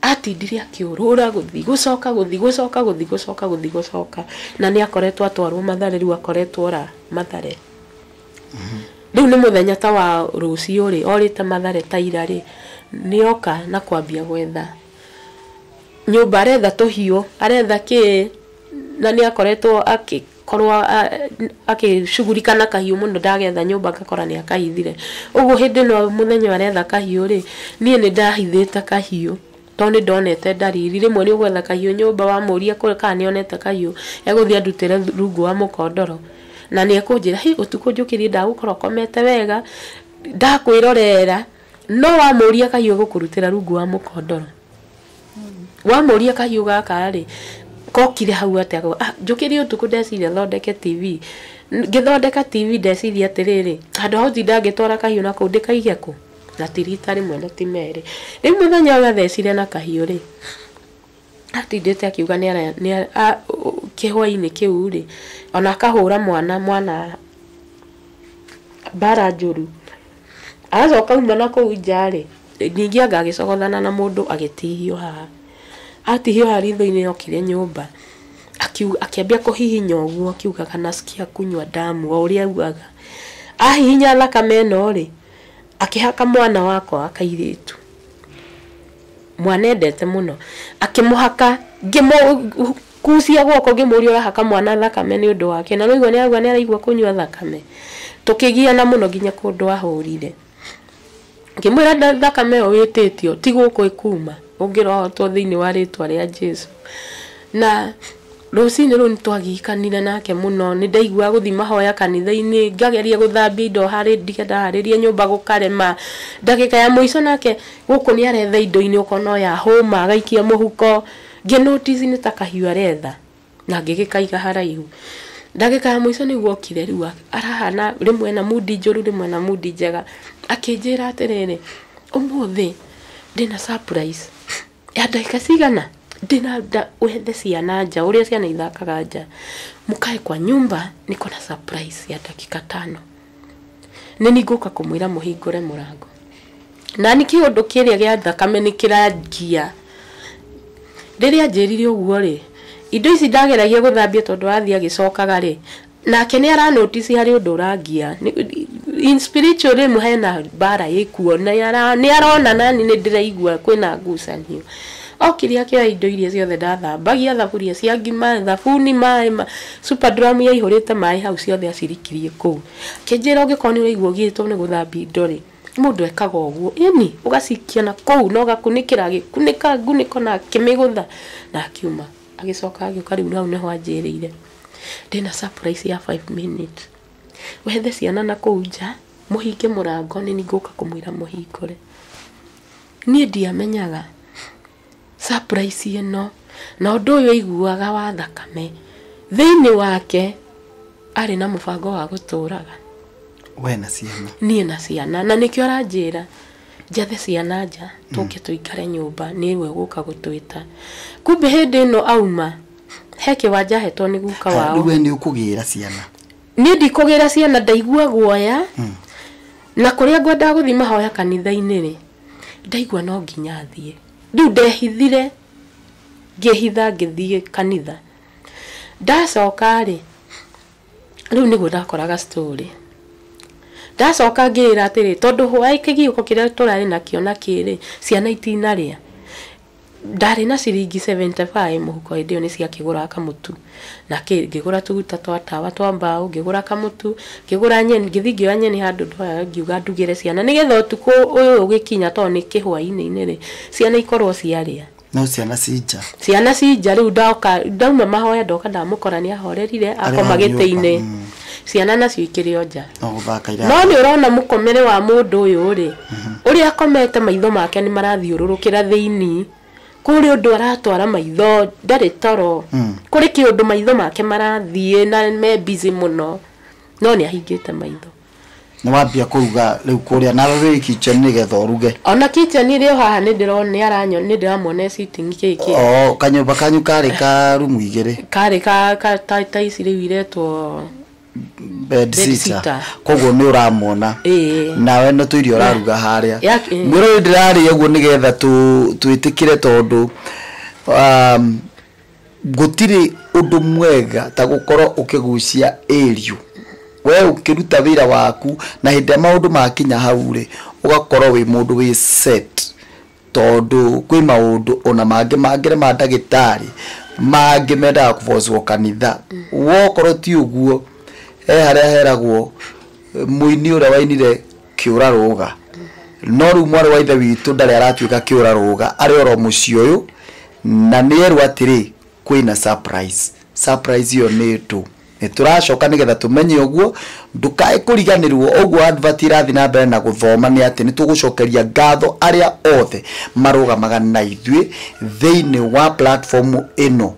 atindire akĩũrũra gũthiĩ gũcoka gũthiĩ gũcoka gũthiĩ gũcoka gũthiĩ gũcoka, na nĩ akoretwo atwarwo Mathare, rĩu akoretwo ora Mathare. Rĩu nĩ mũthenya ta wa rũciũ rĩ, orĩte Mathare ta ira rĩ, nĩoka na kwambia gwetha nyũmba, aretha tũhiũ, aretha kĩ, na nĩ akoretwo akĩkorwo akĩcugurika na kahiũ mũno, ndagetha nyũmba ngakora nĩ akahithire. Ũguo hĩndĩ ĩno mũthenya ũyũ aretha kahiũ rĩ, niĩ nĩ ndahithĩte kahiũ tondũ nĩ ndonete ndariri. Rĩmwe nĩ ũgwetha kahiũ nyũmba, wamũria kana nĩ onete kahiũ, egũthiĩ andutĩre rungu wa mũkondoro, na nĩ ekũnjĩra hi ũtukũ njũkĩrie ndagũkora ũkomete wega, ndakwĩrorera. No wamũria kahiũ gũkũrutĩra rungu wa mũkondoro. Wamũria kahiũ gaka rĩ, kokire hau atĩa? Ah, njũkĩrie ũtukũ ndeciria thondeke TV. Ngĩthondeka TV ndeciria atĩrĩrĩ, handũ ha gũtinda ngĩtwara kahiũ na kũu ndĩkaige kũ? Na ti rita rĩmwe na ti merĩ. Rĩu mũthenya ũyũ athecire na kahiũ rĩ, atindĩte akiuga nĩ kĩhwainĩ kĩu rĩ, ona akahũra mwana, mwana mbara njũru. Agacoka auma na kũu nja rĩ, ningĩ anga agĩcogothana na mũndũ agĩtihio haha. Atihio haha ritho-inĩ okire nyũmba, akĩambia kũhihinya ũguo akiugaga nasikia kunywa damu, o ũrĩa augaga. Ahihinya thakame ĩno rĩ, akĩhaka mwana wakwa wa kairĩtu, mwana endete mũno, akĩmũhaka, ngĩmũkucia guoko ngĩmũria ũrahaka mwana thakame nĩ ũndũ wake, na nĩũigua nĩ auga nĩ araigua kũnyua thakame. Tũkĩgiana mũno nginya kũndũ ahũrire. Ngĩmwĩra thakame ĩyo wĩtĩtio ti gũkũ ĩkuma, ũngĩrohotwo thĩinĩ wa rĩtwa rĩa Jesũ. Na rũcinĩ rũu nĩtwagikanire nake mũno, nĩ ndaiguaga gũthiĩ mahoya kanitha-inĩ, ngageria gũthambia indo harĩ ndige ndaharĩria nyũmba gũkarema. Ndagĩka ya mũico nake gũkũ nĩ aretha indo-inĩ ũkona oya hũma agaikia mũhuko, ngĩ notice nĩ ta kahiũ aretha na ngĩgĩkaiga haraihu. Ndagĩka ya mũico nĩguo okire rĩu arahana rĩmwe na mundi njũru rĩmwe na mundi njega, akĩnjĩra atĩrĩrĩ, ũmũthĩ ndĩna surprise ya ndagĩka cigana, ndĩna wethe ciana nja, ũrĩa ciana ithakaga nja, mũkae kwa nyumba niko na surprise ya dakika 5, nĩ ningũka kũmwĩra mũhingũre mũrango. Na nĩ kĩũndũ kĩrĩa gĩa thakame nĩ kĩrangia. Rĩrĩa anjĩrire ũguo rĩ, indo ici ndageragia gũthambia tondũ athiĩ agĩcokaga rĩ, nake nĩ ara notice harĩ ũndũ ũrangia. In spiritual realm hena mbara ĩkuo, nĩ arona nani nĩ ndĩraigua kwĩna ngucanio. Okire akĩoya indo iria ciothe ndathambagia, thaburia cia ngima, thabuni, maĩ, super drum yaihũrĩte maĩ hau ciothe acirikirie kũu. Akĩnjĩra ũngĩkorwo nĩ ũraigua ũgiĩtwo nĩ gũthambia indo rĩ, mũndũ ekaga ũguo, ĩni ũgacikia na kũu na ũgakunĩkĩra, agĩkunĩka ngunĩko na akĩmĩgũtha na akiuma. Agĩcoka agĩũka rĩu hau nĩho anjĩrĩire ndĩna surprise ya 5 minutes, wethe ciana na kũu nja, mũhinge mũrango, nĩ ngũka kũmwĩra mũhingũre. Niĩ ndiamenyaga surprise ĩno na ũndũ ũyũ aiguaga wa thakame thĩinĩ wake, arĩ na mũbango wa gũtũraga we na ciana, niĩ na ciana, na nĩkĩo aranjĩra njethe ciana nja tũke tũikare nyũmba, nĩwe ũgũka gũtwĩta. Kumbe hĩndĩ ĩno auma he kĩwanja ahetwo nĩ guka wao. Rĩu we nĩ ũkũgĩra ciana? Niĩ ndikũgĩra ciana, ndaigua guoya, na kũrĩa ngwendaga gũthiĩ mahoya kanitha-inĩ rĩ, ndaigua no nginya thiĩ. Rĩu ndehithire, ngĩhitha ngĩthiĩ kanitha. Ndacoka rĩ, rĩu nĩguo ndakoraga story. Ndacoka ngĩĩra atĩrĩ, tondũ hwaĩ kĩgiũko kĩrĩa tũrarĩ nakĩo na kĩrĩ, ciana itinarĩa. Ndarĩ na ciringi 75 mũhuko hĩndĩ ĩyo nĩ ciakĩgũraga kamũtu, na ngĩgũra tũguta twa tawa twa mbaũ, ngĩgũra kamũtu, ngĩgũra nyeni, ngĩthiĩ ngĩoya nyeni handũ ndoyaga ngiuga ndugĩre ciana nĩgetha ũtukũ ũyũ ũgĩkinya, tondũ nĩ kĩhwainĩ-inĩ rĩ, ciana ikorwo ciarĩa. No ciana ci nja. Ciana ci nja. Rĩu ndoka ndauma mahoya, ndoka ndamũkora nĩ ahorerire, akoma gĩtĩ-inĩ, ciana nacio ikĩrĩ o nja. No gũthaka ira. No nĩ ũrona mũkomere wa mũndũ ũyũ rĩ, ũrĩa akomete maitho make nĩ marathiũrũrũkĩra thĩinĩ, kũrĩ ũndũ aratwara maitho, ndarĩ toro, kũrĩ kĩũndũ maitho make marathiĩ na me busy mũno, no nĩ ahingĩte maitho. Nĩ wambia kũruga rĩu kũrĩa na rĩu kitchen nĩgetha ũruge. Ona kitchen ĩrĩ o haha nĩ ndĩrona nĩ aranyo nĩ ndĩramuona sitting kĩkĩ. Oh, kanyũmba kanyu karĩ ka rumu igĩrĩ. Karĩ ka ta ici rĩu iretwo bed sitter. Koguo nĩ ũramuona. Nawe no tũirio ũraruga harĩa. Mwĩrĩ ndĩrarĩa ũguo nĩgetha twĩtĩkĩre tondũ gũtirĩ ũndũ mwega ta gũkorwo ũkĩgucia ĩriũ. We ũkĩruta wĩra waku na hĩndĩ ya maũndũ makinya hau rĩ ũgakorwo wĩ mũndũ wĩ set tondũ kwĩ maũndũ ona mangĩ mangĩre ma ndagĩtarĩ mangĩ mendaga kũbocwo kanitha. Wokorwo ti ũguo he harĩa heragwo mũini ũrĩa wainire kĩũra rũga. No rĩu mwarĩ wa ithe witũ ndarĩ aratuĩka kĩũra rũga arĩ oro mũciĩ ũyũ na nĩerwo atĩrĩ kwĩna surprise. Surprise ĩyo nĩ tũ nĩ tũracoka nĩgetha tũmenye ũguo ndũkae kũriganĩrwo ũguo advert irathi na mbere na gũthoma nĩ atĩ nĩ tũgũcokeria ngatho arĩa othe marũgamaga na ithuĩ thĩinĩ wa platform ĩno.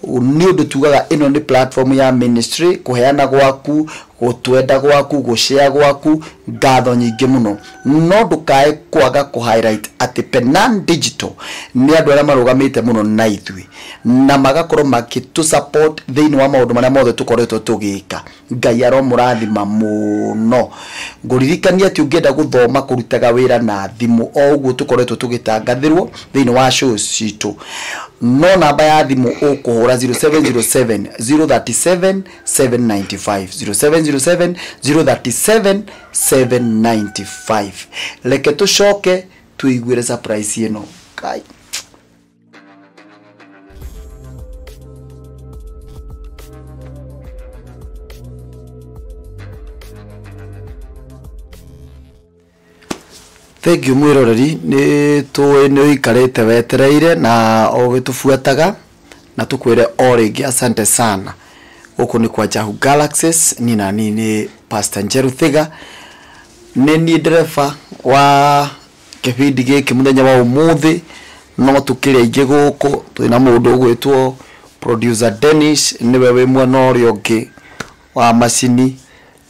Nĩ ũndũ tugaga ĩno nĩ platform ya ministry kũheana gwaku gũtwenda gwaku gũshare gwaku ngatho nyingĩ mũno. No ndũkae kwaga kũ highlight atĩ Penan Digital nĩ andũ arĩa marũgamĩte mũno na ithuĩ na magakorwo makĩtũ support thĩinĩ wa maũndũ marĩa mothe tũkoretwo tũgĩka. Ngai aromũrathima mũno. Ngũririkania atĩ ũngĩenda gũthoma kũrutaga wĩra na thimũ o ũguo tũkoretwo tũgĩtangathĩrwo thĩinĩ wa shows citũ no namba ya thimũ ũkũhũra 0707 037 795 0707 037 795. Reke tũcoke tũiguĩre surprise ĩno. Kai. Thank you mwiroreri nĩ tũĩ nĩ ũikarĩte wetereire na ũgĩtũbuataga na tũkwĩre o rĩngĩ asante sana. Gũkũ nĩ kwa Jahu Galaxies ni na ni nĩ Pastor Njeru Thiga nĩ niĩ ndereba wa kĩbindi gĩkĩ mũthenya wa ũmũthĩ no tũkĩrĩ aingĩ gũkũ twĩna mũndũ ũgwĩtwo producer Dennis nĩwe wĩ mwena ũrĩa ũngĩ wa macini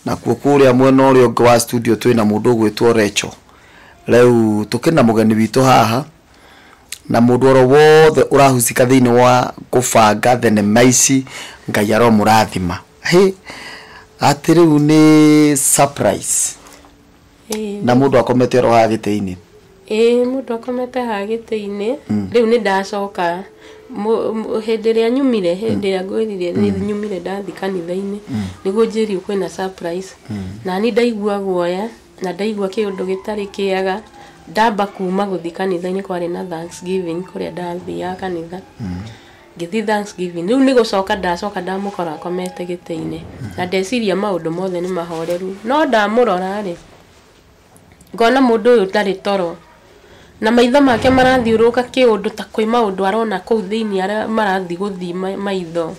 nakuo kũrĩa mwena ũrĩa ũngĩ wa studio twĩna mũndũ ũgwĩtwo Rachel. Rĩu tũkĩna mũgeni witũ haha na mũndũ oro wothe ũrahusika thĩinĩ wa kũbanga thenema ici Ngai aromũrathima. Hĩ atĩ rĩu nĩ surprise. Na mũndũ akomete oro haha gĩtĩ-inĩ. Ĩĩ mũndũ akomete haha gĩtĩ-inĩ. Rĩu nĩ ndacoka hĩndĩ ĩrĩa nyumire hĩndĩ ĩrĩa ngwĩrire nĩ nyumire ndathi kanitha-inĩ nĩguo njĩrio kwĩna surprise. Na niĩ ndaigua guoya na ndaigua kĩũndũ gĩtarĩ kĩega ndamba kuma gũthiĩ kanitha-inĩ kwarĩ na Thanksgiving kũrĩa ndathiaga kanitha. Ngĩthiĩ Thanksgiving rĩu nĩ gũcoka ndacoka ndamũkora akomete gĩtĩ-inĩ na ndeciria maũndũ mothe nĩ mahoreru no ndamũrora rĩ ngona mũndũ ũyũ ndarĩ toro na maitho make marathiũrũrũka kĩũndũ ta kwĩ maũndũ arona kũu thĩinĩ arĩa marathiĩ gũthiĩ maitho.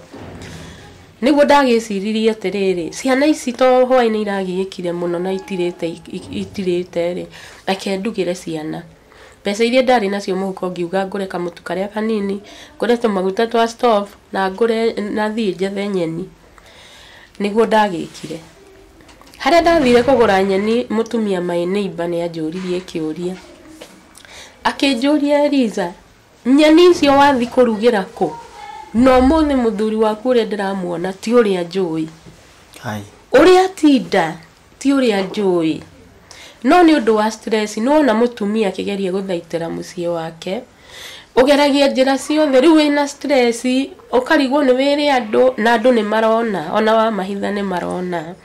Nĩguo ndagĩciririe atĩrĩrĩ ciana ici to hwaĩ-inĩ iragĩĩkire mũno na itirĩte rĩ reke ndugĩre ciana. Mbeca iria ndarĩ nacio mũhuko ngiuga ngũre kamũtu karĩa kanini ngũre tũmaguta twa stove na ngũre na thiĩ njethe nyeni. Nĩguo ndagĩkire. Harĩa ndathire kũgũra nyeni mũtumia my neighbor nĩ anjũririe kĩũria. Akĩnjũria Eliza nyeni icio wathi kũrugĩra kũ? No ũmũthĩ mũthuri waku ũrĩa ndĩramuona ti ũrĩa njũĩ. Ũrĩa atinda ti ũrĩa njũĩ. No nĩ ũndũ wa stress nĩwona mũtumia akĩgeria gũthaitĩra mũciĩ wake ũgeragia njĩra ciothe rĩu wĩna stress ũkarigwo nĩ wĩre andũ na andũ nĩ marona ona wamahitha nĩ marona.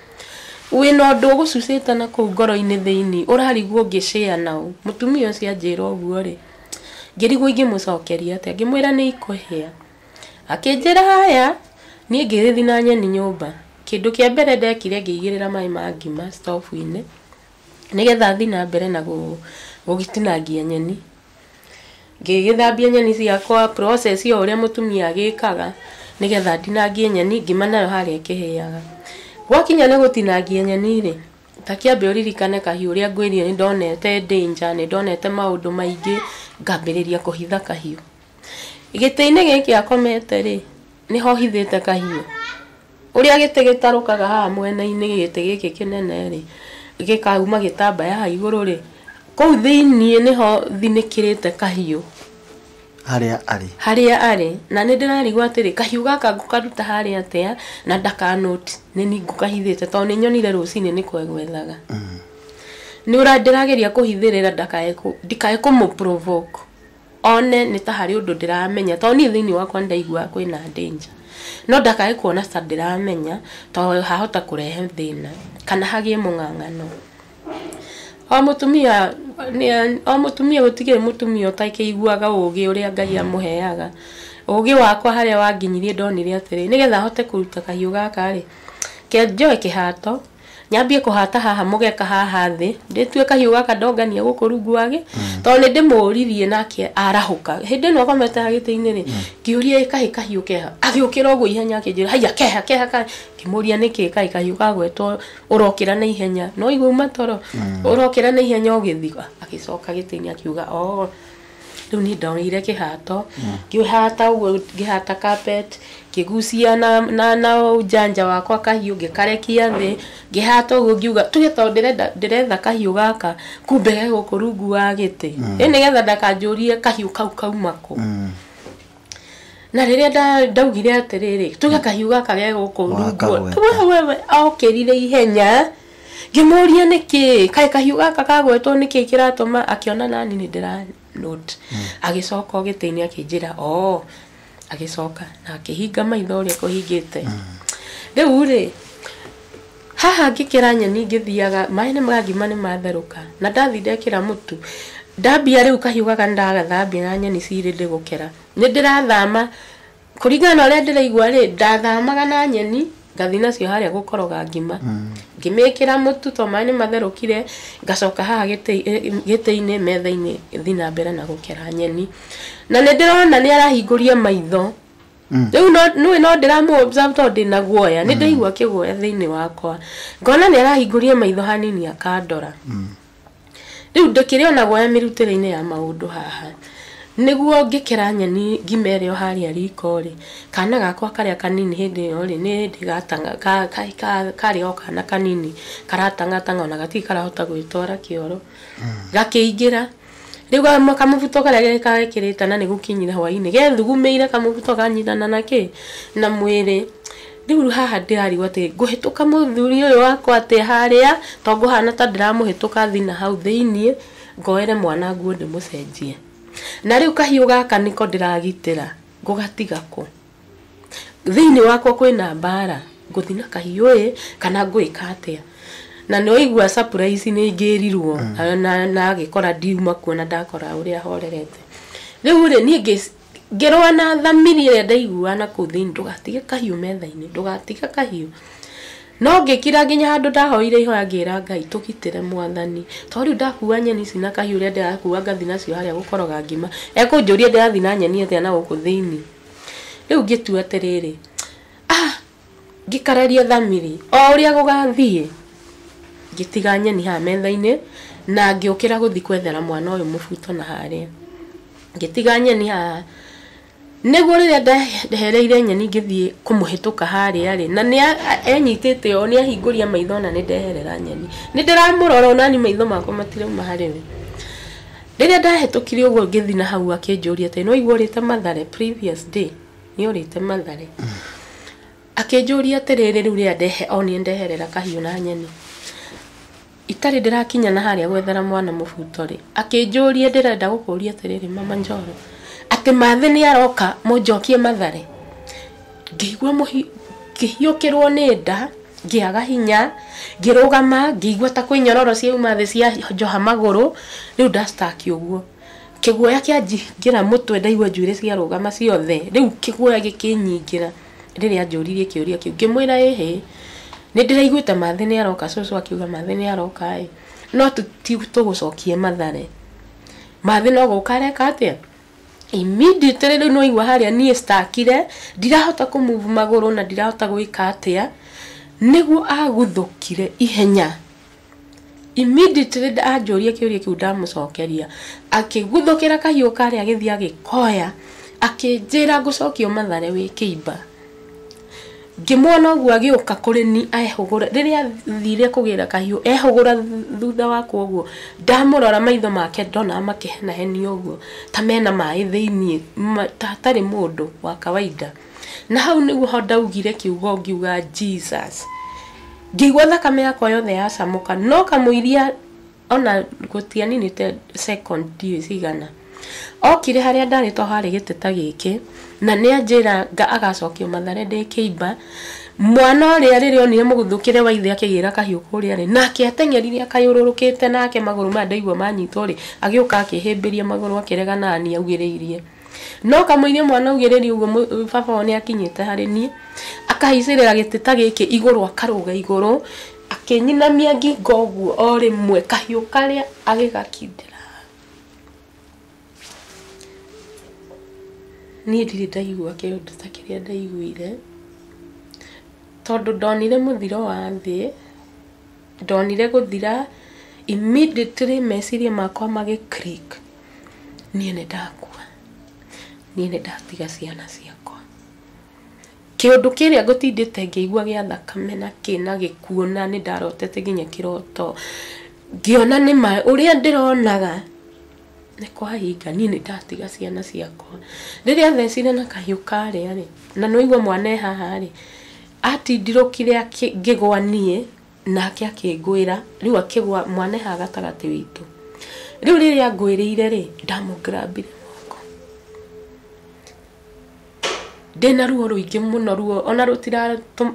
Wĩna ũndũ ũgũcucĩte na kũu ngoro-inĩ thĩinĩ ũrarigwo ũngĩshare nao. Mũtumia ũcio anjĩra ũguo rĩ ngĩrigwo ingĩmũcokeria atĩa ngĩmwĩra nĩ ikũhĩa. Akĩnjĩra haya niĩ ngĩgĩthiĩ na nyeni nyũmba. Kĩndũ kĩa mbere ndekire ngĩigĩrĩra maĩ ma ngima stove-inĩ nĩgetha thiĩ na mbere na gũgĩtinangia nyeni. Ngĩgĩthambia nyeni ciakwa process ĩyo ũrĩa mũtumia agĩkaga nĩgetha ndinangie nyeni ngima nayo harĩa ĩkĩhĩaga. Gwakinya nĩ gũtinangia nyeni rĩ ta kĩambe ũririkane kahiũ ũrĩa ngwĩrire nĩ ndonete danger nĩ ndonete maũndũ maingĩ ngambĩrĩria kũhitha kahiũ. Gĩtĩ-inĩ gĩkĩ akomete rĩ nĩho hithĩte kahiũ. Ũrĩa gĩtĩ gĩtarũkaga haha mwena-inĩ gĩtĩ gĩkĩ kĩnene rĩ Gĩkauma gĩtambaya haha igũrũ rĩ, kũu thĩiniĩ nĩho thinĩkĩrĩte kahiũ harĩa arĩ. Na nĩ ndĩrarigwo atĩrĩ, kahiũ gaka ngũkaruta harĩa atĩa na ndakanoti nĩ ni ngũkahithĩte, tondũ nĩ nyonire rũcinĩ nĩ kwegwethaga. Nĩ ndĩrageria kũhithĩrĩra ndikae kũmũ provoke one nĩ ta harĩ ũndũ ndĩramenya, tondũ niĩ thĩinĩ wakwa nĩndaiguaga kwĩna danger, no ndakae kuona ta ndĩramenya, tondũ hahota kũrehe thĩna kana hagĩe mũng'ang'ano. O mũtumia gũtigĩrĩ mũtumia ũtakĩiguaga ũgĩ ũrĩa Ngai amũheaga. Ũgĩ wakwa harĩa wanginyirie ndonire atĩrĩ, nĩgetha hote kũruta kahiũ gaka rĩ, njoe kĩhato nyambie kũhata haha mũgeka haha thĩ, ndĩtue kahiũ gaka ndongania gũkũ rungu wage, tondũ nĩ ndĩmũririe nake arahũka. Hĩndĩ ĩno akomete gĩtĩ-inĩ rĩ, ngĩũria kaĩ kahiũ keha, agĩũkĩra ũguo ihenya akĩnjĩra haiya keha keha kaĩ. Ngĩmũria nĩkĩ kaĩ kahiũ kagwetwo ũrokĩra na ihenya, no igua uma toro ũrokĩra na ihenya ũgĩthiĩ. Agĩcoka gĩtĩ-inĩ akiuga oh, rĩu niĩ ndoire kĩhato, ngĩhata ũguo, ngĩhata carpet, ngĩgucia na ujanja wakwa kahiũ ngĩkarekia thĩ, ngĩhata ũguo ngiuga tuge tondũ ndĩretha kahiũ gaka kumbe ge gũkũ rungu wa gĩtĩ, ĩ nĩgetha ndakanjũrie kahiũ kau kauma kũ. Na rĩrĩa ndaugire atĩrĩrĩ, tuge kahiũ gaka ge gũkũ rungu, wewe okĩrire ihenya, ngĩmũria nĩkĩ kaĩ kahiũ gaka kagwetwo nĩkĩ kĩratũma, akĩona nani nĩ ndĩra note. Agĩcoka gĩtĩ-inĩ akĩnjĩra oh, agĩcoka na akĩhinga maitho ũrĩa kũhingĩte. Rĩu rĩ, haha ngĩkĩra nyeni ngĩthiaga maĩ nĩ ngima nĩ matherũka, na ndathi ndekĩra mũtu, ndambia rĩu kahiũ gaka nĩndagathambia na nyeni cirĩ ndĩgũkera, nĩ ndĩrathama kũringana na ũrĩa ndĩraigua rĩ, ndathamaga na nyeni ngathi nacio harĩa gũkoroga ngima, ngĩmĩkĩra mũtu to maĩ nĩ matherũkire, ngacoka haha gĩtĩ-inĩ metha-inĩ thiĩ na mbere na gũkera nyeni. Na nĩ ndĩrona nĩ arahingũria maitho. Rĩu no ndĩramũ observe tondũ ndĩna guoya, nĩ ndaigua kĩguoya thĩinĩ wakwa, ngona nĩ arahingũria maitho hanini akandora. Rĩu ndĩkĩrĩ ona guoya mĩrutĩre-inĩ ya maũndũ haha. Nĩguo ngĩkĩra nyeni ngima ĩrĩa harĩa riko rĩ, kana gakwa karĩa kanini hĩndĩ ĩyo rĩ, nĩ hĩndĩ karĩ o kana kanini karatang'atang'a ona gatirĩ karahota gwĩtwara kĩoro, gakĩingĩra. Rĩu kamũbuto karĩa gekĩrĩte na nĩ gũkinyire hwaĩ-inĩ, gethugumĩire kamũbuto kanyitana na kĩ na mwĩrĩ. Rĩu haha ndĩrarigwo atĩ ngũhĩtũka mũthuri ũyũ wakwa atĩa harĩa, tondũ ngũhana ta ndĩramũhĩtũka thiĩ na hau thĩiniĩ ngoere mwana nguo ndĩmũcenjie. Na rĩu kahiũ gaka nĩko ndĩragitĩra, ngũgatiga kũ? Thĩinĩ wakwa kwĩna mbara, ngũthiĩ na kahiũ ĩ kana ngwĩka atĩa? Na nĩ waigua surprise nĩ ngĩrirwo na agĩkora ndiuma kuo na ndakora ũrĩa horerete. Rĩu rĩ, niĩ ngĩrũa na thamiri ĩrĩa ndaiguaga na kũu thĩinĩ, ndũgatige kahiũ metha-inĩ, ndũgatige kahiũ. No ngĩkira nginya handũ ndahoire ihoya ngĩra Ngai tũgitĩre mwathani, tondũ rĩu ndakua nyeni ici na kahiũ ũrĩa ndĩrakua ngathi nacio harĩa gũkoroga ngima, ekũnjũria ndĩrathi na nyeni atĩa na gũkũ thĩinĩ. Rĩu ngĩtua atĩrĩrĩ, ngĩkararia thamiri o ũrĩa gũgathiĩ, ngĩtiga nyeni haha metha-inĩ na ngĩũkĩra gũthiĩ kwethera mwana ũyũ mũbuto na harĩa, ngĩtiga nyeni haha. Nĩguo rĩrĩa ndehereire nyeni ngĩthiĩ kũmũhĩtũka harĩa rĩ, na nĩ enyitĩte o nĩ ahingũria maitho na nĩ ndeherera nyeni, nĩ ndĩramũrora onani maitho makwa matirauma harĩ we. Rĩrĩa ndahĩtũkire ũguo ngĩthiĩ na hau akĩnjũria atĩ no igua ũrĩte Mathare previous day, nĩ ũrĩte Mathare. Akĩnjũria atĩrĩrĩ, rĩu rĩrĩa onire ndeherera kahiũ na nyeni, itarĩ ndĩrakinya na harĩa gwethera mwana mũbuto rĩ, akĩnjũria ndĩrenda gũkũria atĩrĩrĩ mama Njoro, atĩ Mathĩ nĩ aroka mũnjokie Mathare. Ngĩigua ngĩhiũkĩrwo nĩ nda, ngĩaga hinya, ngĩrũgama, ngĩigua ta kwĩ nyororo ciauma thĩ cia njoha magũrũ. Rĩu ndastaki ũguo, kĩguoya kĩanjingĩra mũtwe, ndaigua njuĩrĩ ciarũgama ciothe. Rĩu kĩguoya gĩkĩnyingĩra rĩrĩa anjũririe kĩũria kĩu, ngĩmwĩra ĩhĩ, nĩ ndĩraiguĩte Mathĩ nĩ aroka, cũcũ akiuga Mathĩ nĩ aroka ĩ, no ti tũgũcokie Mathare, Mathĩ no gũka areka atĩa? Immediately rĩu no igua harĩa niĩ stakire, ndirahota kũmove magũrũ na ndirahota gwĩka atĩa, nĩguo aguthũkire ihenya. Immediately anjũria kĩũria kĩu ndamũcokeria, akĩguthũkĩra kahiũ karĩa agĩthiĩ agĩkoya, akĩnjĩra ngũcokio Mathare wĩ kĩimba. Ngĩmuona ũguo agĩũka kũrĩ ni ehũgũra rĩrĩa thire kũgĩra kahiũ ehũgũra thutha wakwa ũguo ndamũrora maitho make ndona makĩhenahenia ũguo ta mena maĩ thĩiniĩ ta hatarĩ mũndũ wa kawaida. Na hau nĩguo ho ndaugire kiugo ngiuga Jesus. Ngĩigua thakame yakwa yothe yacamũka no kamũiria ona gũtianinĩte second ndiũĩ cigana. Okire harĩa ndarĩ to harĩ gĩtĩ ta gĩkĩ na nĩ anjĩra agacokio Mathare ndĩ kĩimba. Mwana ũrĩa rĩrĩa onire mũguthũkĩre wa ithe akĩgĩra kahiũ kũrĩa rĩ nake ateng'erire akayũrũrũkĩte nake magũrũ maya ndaigua manyitwo rĩ agĩũka akĩhĩmbĩria magũrũ akĩrega nani augĩrĩirie. No kamũiria mwana augĩrĩrie ũguo baba wao nĩ akinyĩte harĩ niĩ akahaicĩrĩra gĩtĩ ta gĩkĩ igũrũ akarũga igũrũ akĩnyinamia ngingo ũguo o rĩmwe kahiũ karĩa agĩgakindĩra. Niĩ ndirĩ ndaigua kĩũndũ ta kĩrĩa ndaiguire tondũ ndonire mũthiro wa thĩ, ndonire gũthira immediately meciria makwa magĩ click. Niĩ nĩ ndakua, niĩ nĩ ndatiga ciana ciakwa. Kĩũndũ kĩrĩa ngũtindĩte ngĩigua gĩa thakame na kĩna gĩkuũ na nĩ ndarotete nginya kĩroto ngĩona nĩ ma ũrĩa ndĩronaga nĩ kwahinga niĩ nĩ ndatiga ciana ciakwa. Rĩrĩa thecire na kahiũ karĩa rĩ na nĩwaigua mwana e haha rĩ atindirũkire ngĩgwa niĩ nake akĩngwĩra rĩu akĩgwa mwana e haha gatagatĩ witũ. Rĩu rĩrĩa ngwĩrĩire rĩ ndamũgrabire moko ndĩna ruo rũingĩ mũno ruo ona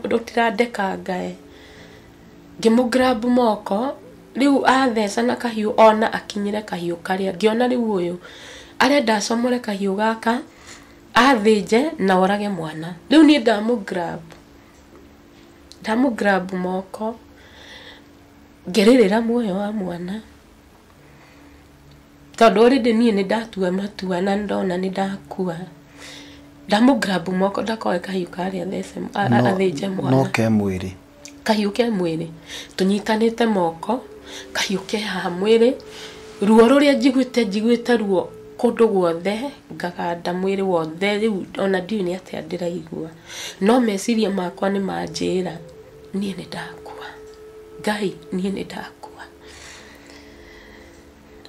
rũtirandeka ngae. Ngĩmũgrab moko rĩu atheca na kahiũ ona akinyĩre kahiũ karĩa ngĩona rĩu ũyũ arenda acomore kahiũ gaka athĩnje na orage mwana. Rĩu niĩ ndamũgrab moko ngĩrĩrĩra muoyo wa mwana tondũ already niĩ nĩ ndatua matua na ndona nĩ ndakua. Ndamũgrab moko ndakoe kahiũ karĩa athece athĩnje mwana no ke mwĩrĩ kahiũ ke mwĩrĩ tũnyitanĩte moko kahiũ ke haha mwĩrĩ ruo rũrĩa njiguĩte ruo kũndũ guothe ngaganda mwĩrĩ wothe rĩu ona ndiũĩ nĩ atĩa ndĩraigua no meciria makwa nĩ manjĩra niĩ nĩ ndakua Ngai niĩ nĩ ndakua.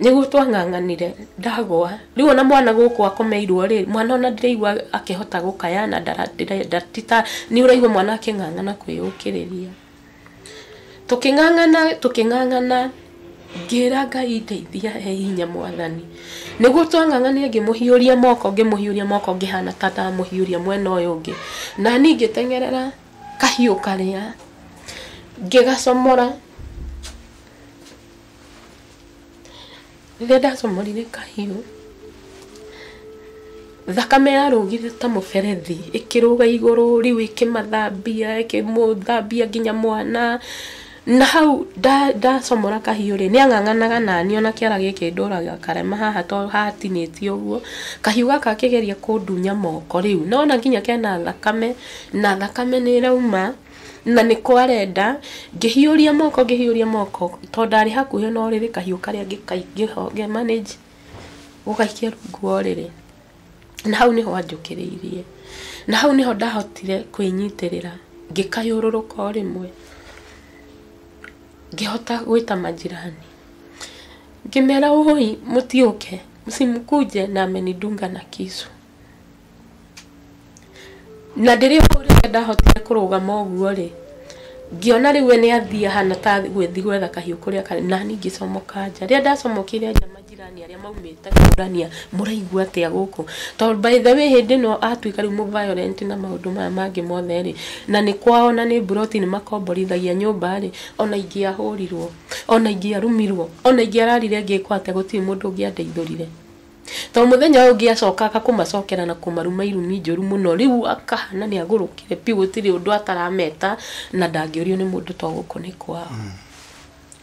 Nĩguo twang'ang'anire ndagwa rĩu ona mwana gũkũ akomeirwo rĩ mwana ona ndĩraigua akĩhota gũkaya na nĩ ũraigua mwana akĩng'ang'ana kwĩyũkĩrĩria. Tũkĩng'ang'ana ngĩra Ngai ndeithia he hinya mwathani. Nĩguo twang'ang'anire ngĩmũhiũria moko ngĩhana ta ndamũhiũria mwena ũyũ ũngĩ na niĩ ngĩteng'erera kahiũ karĩa ngĩgacomora. Rĩrĩa ndacomorire kahiũ thakame yarũgire ta mũberethi ĩkĩrũga igũrũ rĩu ĩkĩmathambia ĩkĩmũthambia nginya mwana. Na hau ndacomora kahiũ rĩ nĩ ang'ang'anaga nani ona kĩara gĩkĩ ndũraga karema haha to hatinĩtie ũguo kahiũ gaka akĩgeria kũndunya moko rĩu nona nginya kena thakame na thakame nĩ ĩrauma na nĩ kwarenda. Ngĩhiũria moko tondũ ndarĩ hakuhĩ na ũrĩrĩ kahiũ karĩa ngĩ manage gũgaikia rungu wa ũrĩrĩ na hau nĩho anjũkĩrĩirie na hau nĩho ndahotire kwĩnyitĩrĩra ngĩkayũrũrũka o rĩmwe ngĩhota gwĩta majirani ngĩmera ũhoi mũtiũke msimkuje na amenidunga na kisu. Na ndĩrĩ hau rĩrĩa ndahotire kũrũgama ũguo rĩ ngĩona rĩu we nĩ athiĩ ahana ta gwĩthi gwetha kahiũ kũrĩa karĩ na niĩ ngĩcomoka nja. Rĩrĩa ndacomokire nja majirani arĩa maumĩte kũrania mũraigua atĩa gũkũ tondũ by the way hĩndĩ ĩno atuĩka rĩu mũ violent na maũndũ maya mangĩ mothe rĩ na nĩ kwao na nĩ mburoti nĩ makomborithagia nyũmba rĩ ona ingĩahũrirwo ona ingĩarumirwo ona ingĩararire ngĩkwo atĩa gũtirĩ mũndũ ũngĩandeithũrire. Tondũ mũthenya ũyũ ũngĩ acokaga kũmacokera na kũmaruma irumi njũru mũno rĩu akahana nĩ agũrũkire piũ gũtirĩ ũndũ atarameta na ndangĩũrio nĩ mũndũ to gũkũ nĩ kwao.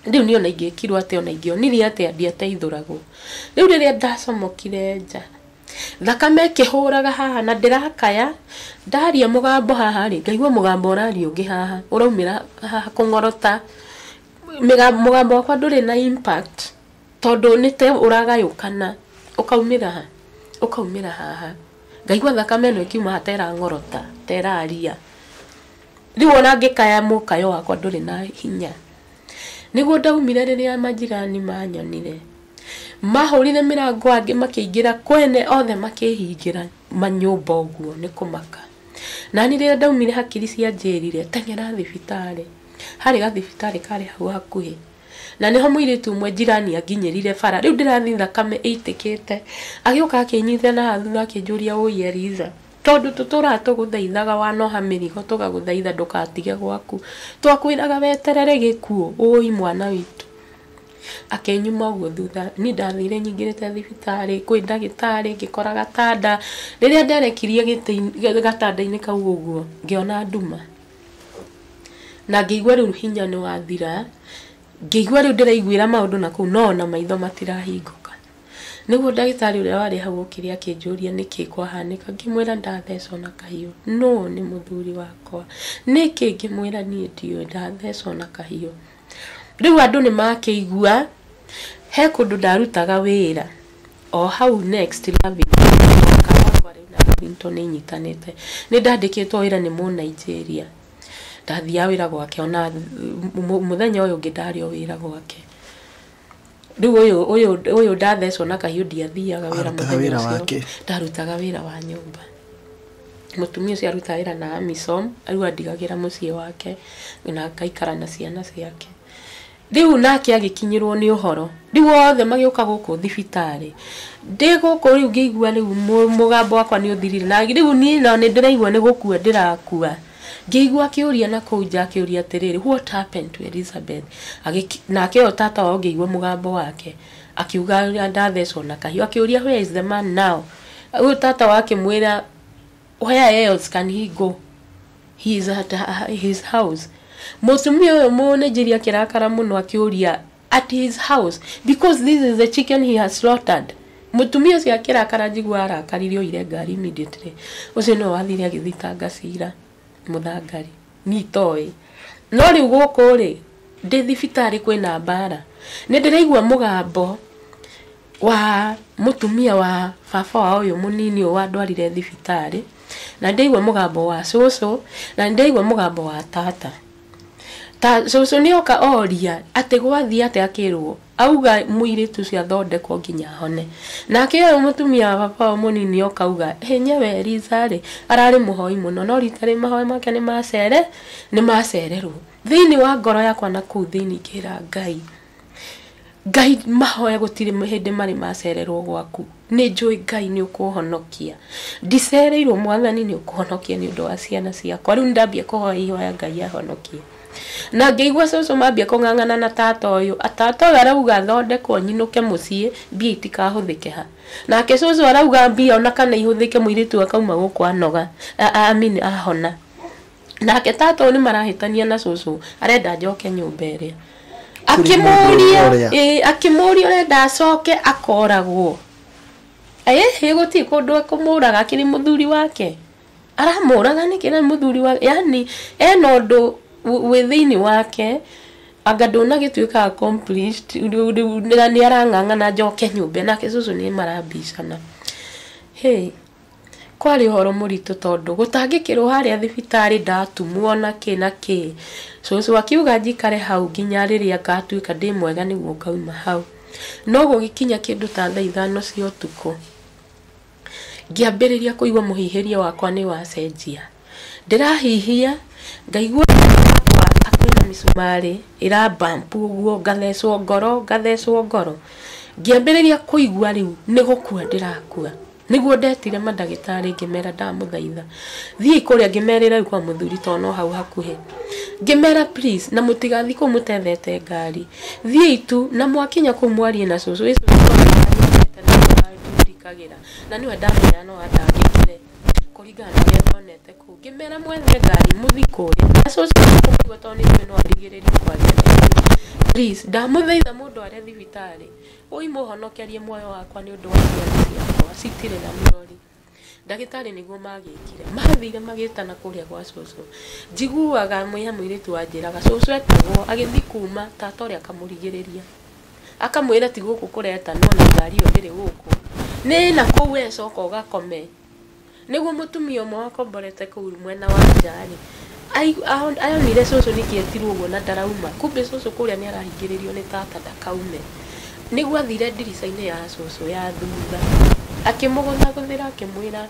Rĩu niĩ ona ingĩkirwo atĩa ona ingĩonirie atĩa ndiateithũragwo. Rĩu rĩrĩa ndacomokire nja thakame ĩkĩhũraga haha na ndĩrakaya ndaria mũgambo haha rĩ ngaigua mũgambo ũraria ũngĩ haha ũraumĩra haha kũng'orota mũgambo wakwa ndũrĩ na impact tondũ nĩ te ũragayũkana ũkaumĩra haha ngaigua thakame ĩno ĩkiuma haha ta ĩrang'orota ta ĩraria. Rĩu ona ngĩkaya mũkayo wakwa ndũrĩ na hinya. Nĩguo ndaumire rĩrĩa majirani manyonire. Mahũrire mĩrango angĩ makĩingĩra kwene othe makĩhingĩra manyũmba ũguo nĩ kũmaka. Nani rĩrĩa ndaumire hakiri cianjĩrire teng'era thibitarĩ. Harĩ gathibitarĩ karĩ hau hakuhĩ. Na nĩho mũirĩtu ũmwe jirani anginyĩrire bara. Rĩu ndĩrathiĩ thakame ĩitĩkĩte. Agĩũka akĩnyita na haha thutha akĩnjũria ũi Eliza. Tondũ tũtũraga tũgũthaithaga wanoha mĩrigo tũgagũthaitha ndũgatige gwaku. Twakwĩraga weterere gĩkuũ ũi mwana witũ. Akĩnyuma ũguo thutha. Niĩ ndathire nyingĩrĩte thibitarĩ kwĩ ndagĩtarĩ ngĩkora gatanda. Rĩrĩa nderekirie gĩtĩ gatanda-inĩ kau ũguo ngĩona nduma. Na ngĩigua rĩu hinya nĩ wathira. Ngĩigua rĩu ndĩraiguĩra maũndũ na kũu no ona maitho matirahingũka. Nĩguo ndagĩtarĩ ũrĩa warĩ hau okire akĩnjũria nĩkĩ kwahanĩka. Ngĩmwĩra ndathecwo na kahiũ. No nĩ mũthuri wakwa. Nĩkĩ ngĩmwĩra niĩ ndiũĩ ndathecwo na kahiũ. Rĩu andũ nĩ makĩigua he kũndũ ndarutaga wĩra o hau next Lavington rĩu na Lavington nĩ inyitanĩte. Nĩ ndandĩkĩtwo wĩra nĩ mũ Nigeria. Ndathiaga wĩra gwake ona mũthenya ũyũ ũngĩ ndarĩ o wĩra gwake. Rĩu ũyũ ndathecwo na kahiũ ndiathiaga wĩra mũthenya ũcio. Ndarutaga wĩra wa nyũmba. Mũtumia ũcio arutaga wĩra na AMISOM, rĩu andigagĩra mũciĩ wake na ngaikara na ciana ciake. Rĩu nake agĩkinyĩrwo nĩ ũhoro. Rĩu othe magĩũka gũkũ thibitarĩ. Ndĩ gũkũ rĩu ngĩigua rĩu mũgambo wakwa nĩ ũthirire. Na rĩu niĩ no nĩ ndĩraigua nĩ gũkua ndĩrakua. Ngĩigua akĩũria na kũu nja akĩũria atĩrĩrĩ, what happened to Elizabeth? Nake ũyũ tata wao ngĩigua mũgambo wake. Akiuga ndathecwo na kahiũ. Akĩũria where is the man now? Ũyũ tata wao akĩmwĩra where else can he go? He is at his house. Mũtumia ũyũ mũ Nigeria akĩrakara mũno akĩũria at his house because this is the chicken he has slaughtered. Mũtumia ũcio akĩrakara njigua arakarire oire ngari immediately. Ũcio nĩwe wathire agĩthitanga cira mũthangari. Niĩ itoĩ. No rĩu gũkũ rĩ ndĩ thibitarĩ kwĩna mbara. Nĩ ndĩraigua mũgambo wa mũtumia wa baba wao ũyũ mũnini ũyũ wandwarire thibitarĩ. Na ndĩraigua mũgambo wa cũcũ na ndĩraigua mũgambo wa tata. Ta cũcũ nĩoka oria atĩ gwathiĩ atĩa akĩrwo auga mũirĩtu ũcio athondekwo nginya ahone. Nake ũyũ mũtumia wa baba wao mũnini oka auga henyewe Eliza rĩ ararĩ mũhoi mũno no rita rĩ mahoya make nĩ macererwo. Thĩinĩ wa ngoro yakwa na kũu thĩinĩ ngĩra Ngai, Ngai mahoya gũtirĩ hĩndĩ marĩ macererwo gwaku. Nĩ njũĩ Ngai nĩ ũkũhonokia. Ndicereirwo mwathani nĩ ũkũhonokia nĩ ũndũ wa ciana ciakwa. Rĩu nĩndambia kũhoya ihoya Ngai ahonokie. Na ngĩigua cũcũ mambia kũng'ang'ana na tata ũyũ. Tata ũyũ arauga athondekwo nyinũke mũciĩ mbia itikahũthĩke ha. Nake cũcũ arauga mbia ona kana ihũthĩke mũirĩtu akauma gũkũ anoga. I mean ahona. Nake tata ũyũ nĩ marahĩtania na cũcũ arenda njoke nyũmba ĩrĩa. Akĩmũria ũrenda acoke akoragwo. Ĩ gũtirĩ kũndũ ekũmũraga akĩrĩ mũthuri wake. Aramũraga nĩkĩ na mũthuri wake? Yani ena ũndũ wĩ thĩinĩ wake anga ndũnagĩtuĩka accomplished nĩ arang'ang'ana njoke nyũmba nake cũcũ nĩ marambicana. Hey, kwarĩ ũhoro mũritũ tondũ gũtangĩkĩrwo harĩa thibitarĩ ndatumwo na kĩ na kĩ. Cũcũ akiuga njikare hau nginya rĩrĩa ngatuĩka ndĩ mwega nĩguo ngauma hau. No gũgĩkinya kĩndũ ta thaa 5 cia ũtukũ ngĩambĩrĩria kũigua mũhihĩrio wakwa nĩ wacenjia. Ndĩrahihia ngaigua ta kwĩna mĩcumarĩ ĩra bump ũguo ngathecwo ngoro ngathecwo ngoro. Ngĩambĩrĩria kũigua rĩu nĩ gũkua ndĩrakua. Nĩguo ndetire mandagĩtarĩ ngĩmera ndamũthaitha thiĩi kũrĩa ngĩmerĩra rĩu kwa mũthuri tondũ no hau hakuhĩ. Ngĩmera please na mũtigathiĩ kũu mũtethete ngari. Thiĩi tu na mwakinya kũu mwarie na cũcũ. Ĩ cũcũ na nĩwe ndamenya no andangĩkire kũringana na ũrĩa ndonete kũu. Ngĩmera mwethe ngari mũthiĩ kũrĩa. Na cũcũ kũmũigua tondũ nĩ no arigĩrĩrie kwaria na ithuĩ. Please ndamũthaitha mũndware thibitarĩ. Ũi mũhonokerie muoyo wakwa nĩ ũndũ wa ciana ciakwa citirĩ na mũrori. Ndagĩtarĩ nĩguo magĩkire. Mathire magĩtana kũrĩa gwa cũcũ. Njiguaga he mũirĩtu wanjĩraga cũcũ etagwo agĩthiĩ kuma tata ũrĩa akamũrigĩrĩria. Akamwĩra ti gũkũ kũretanwo na ngari ĩyo ndĩrĩ gũkũ. Nĩ na kũu we coka ũgakome. Nĩguo mũtumia ũmwe wakomborete kũu mwena wa nja rĩ Ayonire cũcũ nĩkĩ etirwo ũguo na ndarauma, kumbe cũcũ kũrĩa nĩ arahingĩrĩrio nĩ tata ndakaume. Nĩguo athire ndirica-inĩ ya cũcũ ya thutha, akĩmũgũthagũthĩra akĩmwĩra,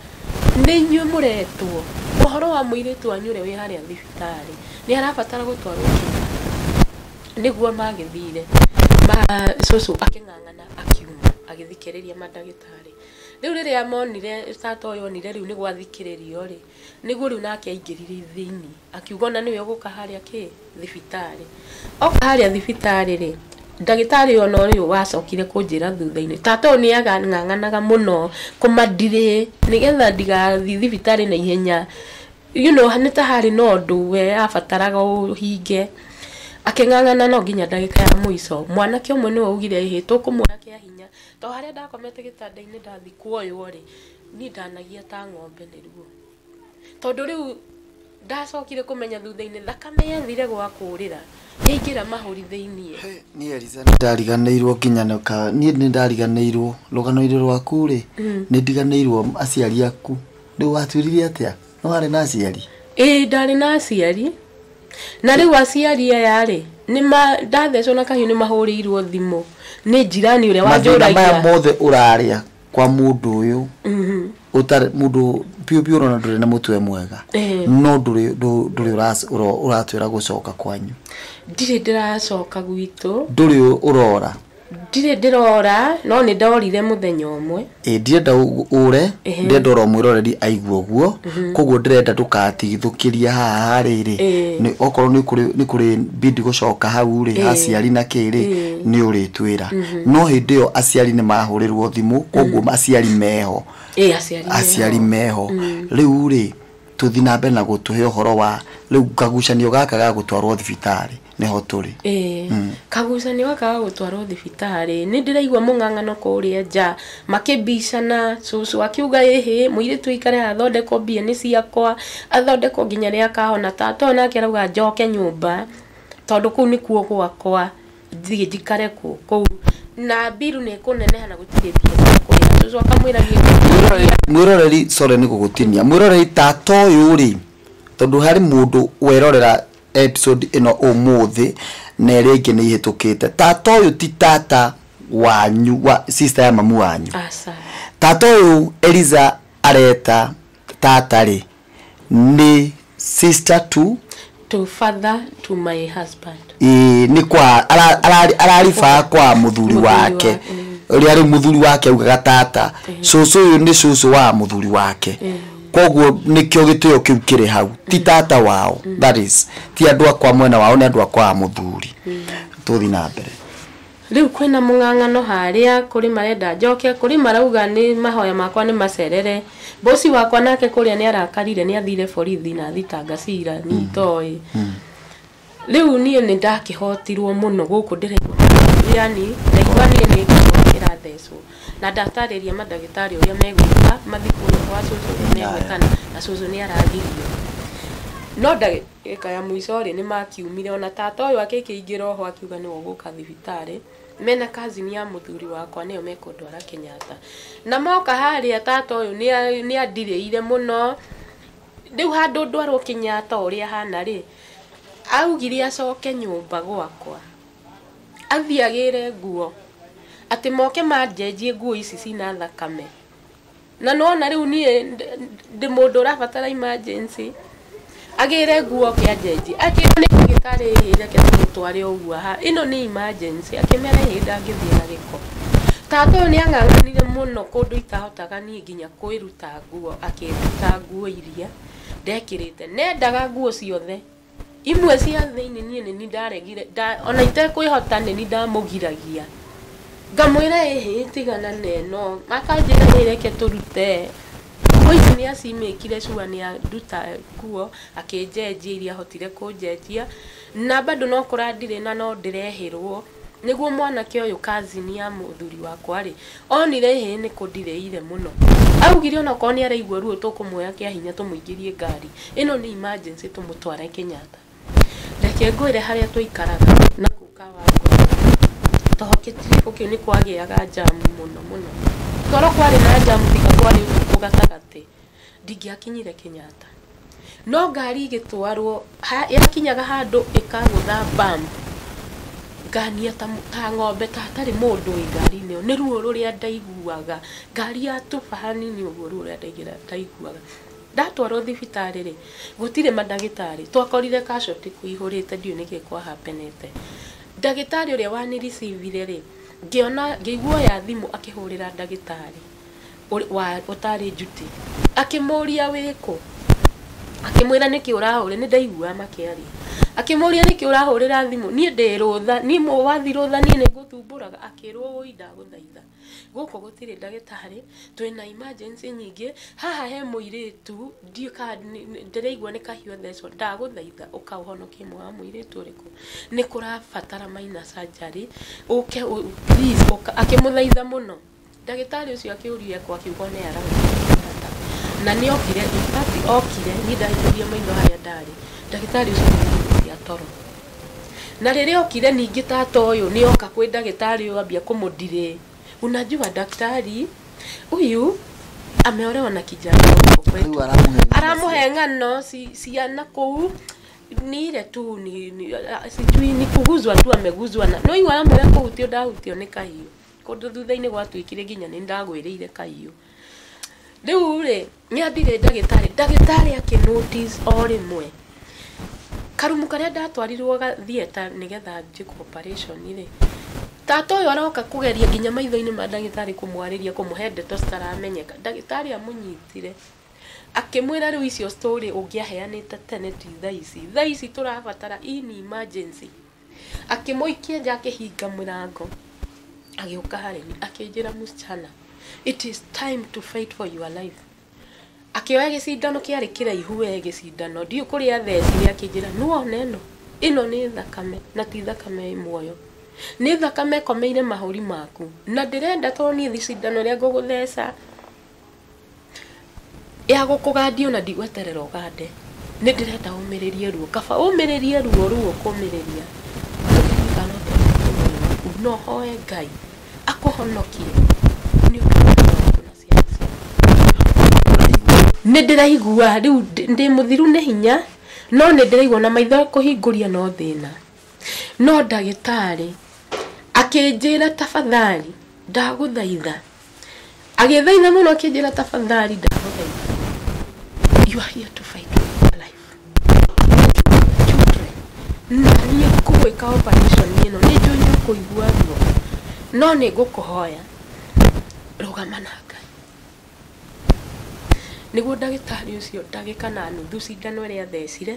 nĩ inyuĩ mũretwo ũhoro wa mũirĩtu wanyu ũrĩa wĩ harĩa thibitarĩ, nĩ arabatara gũtwarwo Kenyatta. Nĩguo magĩthire, cũcũ akĩng'ang'ana akiuma agĩthikĩrĩria mandagĩtarĩ. Rĩu rĩrĩa monire tata ũyũ onire rĩu nĩ gwathikĩrĩrio rĩ, nĩguo rĩu nake aingĩrire thĩinĩ akiuga ona nĩwe ũgũka harĩa kĩ thibitarĩ. Oka harĩa thibitarĩ rĩ, ndagĩtarĩ ona ũyũ wacokire kũnjĩra thutha-inĩ, tata ũyũ nĩ ang'ang'anaga mũno kũmandirĩ nĩgetha ndigathiĩ thibitarĩ na ihenya. You know, nĩ ta harĩ na ũndũ we abataraga ũhinge. Akĩng'ang'ana no nginya ndagĩka ya mũico mwanake ũmwe nĩwe augire ĩhĩ tũkũmuoya kĩa hinya, to harĩa ndakomete gĩtanda-inĩ ndathi kuoywo rĩ, niĩ ndanagia ta ng'ombe nĩ ruo, tondũ rĩu ndacokire kũmenya thutha-inĩ thakame yathire gwa kũrĩra yaingĩra mahũri thĩiniĩ. Niĩ Eliza nĩ ndariganĩirwo nginya niĩ nĩ ndariganĩirwo rũgano-inĩ rwaku rĩ, nĩ ndiganĩirwo aciari aku. Rĩu watuĩrire atĩa? No warĩ na aciari? Ĩĩ, ndarĩ na aciari. Na rĩu aciari aya rĩ, nĩ ndathecwo na kahiũ nĩ mahũrĩirwo thimũ nĩ jirani ũrĩa wanjũragia. Mathĩna maya mothe ũrarĩa kwa mũndũ ũyũ, ũtarĩ mũndũ piũ piũ, ũrona ndũrĩ na mũtwe mwega, no ndũrĩ ũratwĩra gũcoka kwanyu. Ndirĩ ndĩracoka gwitũ. Ndũrĩ ũrora? Ndirĩ ndĩrora, no nĩ ndorire mũthenya ũmwe. Ĩ, ndirenda ũre, ndĩrenda oro mwĩroreri aigue ũguo, koguo ndĩrenda ndũkatigithũkĩrie haha rĩrĩ. Nĩ okorwo nĩ kũrĩ bidi gũcoka hau rĩ, aciari na kĩ rĩ, nĩ ũrĩtwĩra. No hĩndĩ ĩyo aciari nĩ mahũrĩrwo thimũ, koguo aciari meho. Aciari meho. Rĩu rĩ, tũthiĩ na mbere na gũtũhe ũhoro wa rĩu kagucanio gaka ga gũtwarwo thibitarĩ nĩho tũrĩ. Kagucanio gaka ga gũtwarwo thibitarĩ nĩ ndĩraigua mũng'ang'ano kũrĩa nja makĩbicana, cũcũ akiuga ĩhĩ mũirĩtu aikare athondekwo mbia nĩ ciakwa, athondekwo nginya rĩrĩa akahona. Tata ũyũ nake arauga njoke nyũmba tondũ kũu nĩkuo gwakwa, thiĩ njikare kũu na mbiru nĩ ĩkũneneha na gũtirĩ mbia cia kũrĩha. Cũcũ akamwĩra niĩ mwĩroreri, sorry nĩ gũgũtinia, mwĩroreri tata ũyũ rĩ, tondũ harĩ mũndũ werorera episode ĩno ũmũthĩ na ĩrĩa ĩngĩ nĩ ihĩtũkĩte, tata ũyũ ti tata wanyu wa sister ya mamu wanyu. Aca. Tata ũyũ Eliza areta tata rĩ nĩ sister to father to my husband. Nĩ kwa arariba kwa mũthuri wake, ũrĩa rĩu mũthuri wake augaga tata. Cũcũ ũyũ nĩ cũcũ wa mũthuri wake, koguo nĩkĩo gĩtĩo kĩu kĩrĩ hau, ti tata wao, that is ti andũ akwa mwena wao, nĩ andũ akwa mũthuri. Tũthiĩ na mbere. Rĩu kwĩna mũng'ang'ano harĩa, kũrĩ marenda njoke, kũrĩ marauga nĩ mahoya makwa nĩ macerere. Bosi wakwa nake kũrĩa nĩ arakarire, nĩ athire borithi na athitanga cira niĩ itoĩ. Rĩu niĩ nĩ ndakĩhotirwo mũno gũkũ ndĩraigua, yani ndaigua niĩ nĩ ngoro ĩrathecwo, na ndatarĩria mandagĩtarĩ ũrĩa megwĩka, mathiĩ kũrĩa gwa cũcũ ũrĩa megwĩkana, na cũcũ nĩ aragirio. No ndagĩka ya mũico rĩ, nĩ makiumire, ona tata ũyũ akĩingĩra oho akiuga nĩwe ũgũka thibitarĩ, mena cousin ya mũthuri wakwa nĩyo mekũndwara Kenyatta. Na moka harĩa tata ũyũ nĩ andirĩire mũno. Rĩu handũ ndwarwo Kenyatta ũrĩa hana rĩ, augire acoke nyũmba gwakwa athiĩ agĩre nguo, atĩ moke manjenjie nguo ici cina thakame. Na nona rĩu niĩ ndĩ mũndũ ũrabatara emergency, agĩre nguo oke anjenjie. Akĩrwo nĩ ndagĩtarĩ ĩhĩ reke tũmũtware ũguo haha, ĩno nĩ emergency. Akĩmera ĩhĩ ndangĩthiĩ na gĩko. Tata ũyũ nĩ ang'ang'anire mũno kũndũ itahotaga niĩ nginya kwĩruta nguo, akĩnduta nguo iria ndekĩrĩte. Nendaga nguo ciothe imwe cia thĩinĩ, niĩ nĩ ndaregire, ona itekwĩhota nĩ ndamũgiragia, ngamwĩra ĩhĩ tigana na ĩno, akanjĩra ĩhĩ reke tũrute. Nguo ici nĩ acimĩkire cua, nĩ anduta nguo akĩnjenjia iria ahotire kũnjenjia, na bado no kũrandirĩ na no ndĩrehĩrwo. Nĩguo mwanake ũyũ cousin ya mũthuri wakwa rĩ, onire ĩhĩ nĩ kũndirĩire mũno, augire onakorwo nĩ araigua ruo tũkũmuoya kĩa hinya tũmũingĩrie ngari ĩno nĩ emergency tũmũtware Kenyatta. Reke ngwĩre harĩa tũikaraga na kũu Kawangware, toho gĩtiribũ kĩu nĩ kwagĩaga njamu mũno mũno, toro kwarĩ na njamu tiga kwarĩ ũtukũ gatagatĩ, ndingĩakinyire Kenyatta. No ngari ĩgĩtwarwo yakinyaga handũ ĩkagũtha bump, ngania ta ng'ombe ta hatarĩ mũndũ wĩ ngari-inĩ ĩyo, nĩ ruo rũrĩa ndaiguaga. Ngari yatuba hanini ũguo ruo rũrĩa ndaiguaga. Ndatwarwo thibitarĩ rĩ, gũtirĩ mandagĩtarĩ, twakorire casualty kũihũrĩte, ndiũĩ nĩkĩ kwahapenete. Ndagĩtarĩ ũrĩa wanĩricivire rĩ, ngĩona ngĩigua oya thimũ akĩhũrĩra ndagĩtarĩ ũtarĩ njuti, akĩmũria wĩkũ, akĩmwĩra nĩkĩ ũrahũrĩra, nĩ ndaiguaga makĩaria, akĩmũria nĩkĩ ũrahũrĩra thimũ, niĩ ndĩ rũtha, niĩ wathi rũtha niĩ nĩ ngũthumbũraga. Akĩrwo wũi ndagũthaitha, gũkũ gũtirĩ ndagĩtarĩ, twĩna emergency nyingĩ, haha he mũirĩtu ndiũĩ kana ndĩraigua nĩ kahiũ athecwo, ndagũthaitha ũka ũhonokie muoyo wa mũirĩtu ũrĩkũ, nĩ kũrabatara minor surgery, ũke please ũka. Akĩmũthaitha mũno. Ndagĩtarĩ ũcio akĩũria ekũ, akiuga one aragũtungata. Na nĩ okire, in fact okire, niĩ ndahingũrire maitho harĩa ndarĩ, ndagĩtarĩ ũcio nĩ toro. Na rĩrĩa okire ningĩ tata ũyũ nĩ oka kwĩ ndagĩtarĩ ũyũ ambia kũmũdirĩ. Unajua daktari huyu ameolewa na kijana huko kwetu. Rĩu aramũhe Aramũhe ng'ano ciana kũu ni ile tu ni sijui ni kuguzwa tu ameguzwa na no igua aramwĩra kũhutio ndahutio nĩ kahiũ. Kũndũ thutha-inĩ gwatuĩkire nginya nĩ ndagwĩrĩire kahiũ. Rĩu rĩ nĩ andire ndagĩtarĩ, ndagĩtarĩ akĩ notice o rĩmwe karumu karĩa ndatwarirwo theatre nĩgetha njĩkwo operation rĩ, tata ũyũ aroka kũgeria nginya maitho-inĩ ma ndagĩtarĩ kũmwarĩria kũmũhe ndeto citaramenyeka. Ndagĩtarĩ amũnyitire akĩmwĩra rĩu icio story ũngĩaheanĩte tene ti thaa ici, thaa ici tũrabatara in emergency. Akĩmũikia nja akĩhinga mũrango, agĩũka harĩ niĩ akĩnjĩra msichana, it is time to fight for your life. Akĩoya gĩcindano kĩarĩ kĩraihu we gĩcindano, ndiũĩ kũrĩa athecire, akĩnjĩra nĩwona ĩno, ĩno nĩ thakame na ti thakame ĩ muoyo, nĩ thakame ĩkomeire mahũri maku, na ndĩrenda tondũ niĩ gĩcindano rĩa ngũgũtheca ya gũkũgandia ona ndigweterera ũgande, nĩ ndĩrenda ũmĩrĩrie ruo, kaba ũmĩrĩrie ruo ruo kũmĩrĩria tũgerie kana ũtũhonokie muoyo waku, no hoe Ngai akũhonokie nĩ ũndũ wa muoyo waku na ciana ciaku. Nĩ ndĩraigua rĩu ndĩ mũthiru nĩ hinya, no nĩ ndĩraigua na maitho kũhingũria no thĩna. No ndagĩtarĩ akĩnjĩra tafadhali ndagũthaitha, agĩthaitha mũno akĩnjĩra tafadhali ndagũthaitha, you are here to fight for your life, children, na niĩ ngũgwĩka operation ĩno nĩ njũĩ nĩ ũkũigua ruo, no nĩ ngũkũhoya rũgama na Ngai. Nĩguo ndagĩtarĩ ũcio ndagĩka na nuthu cindano ĩrĩa athecire,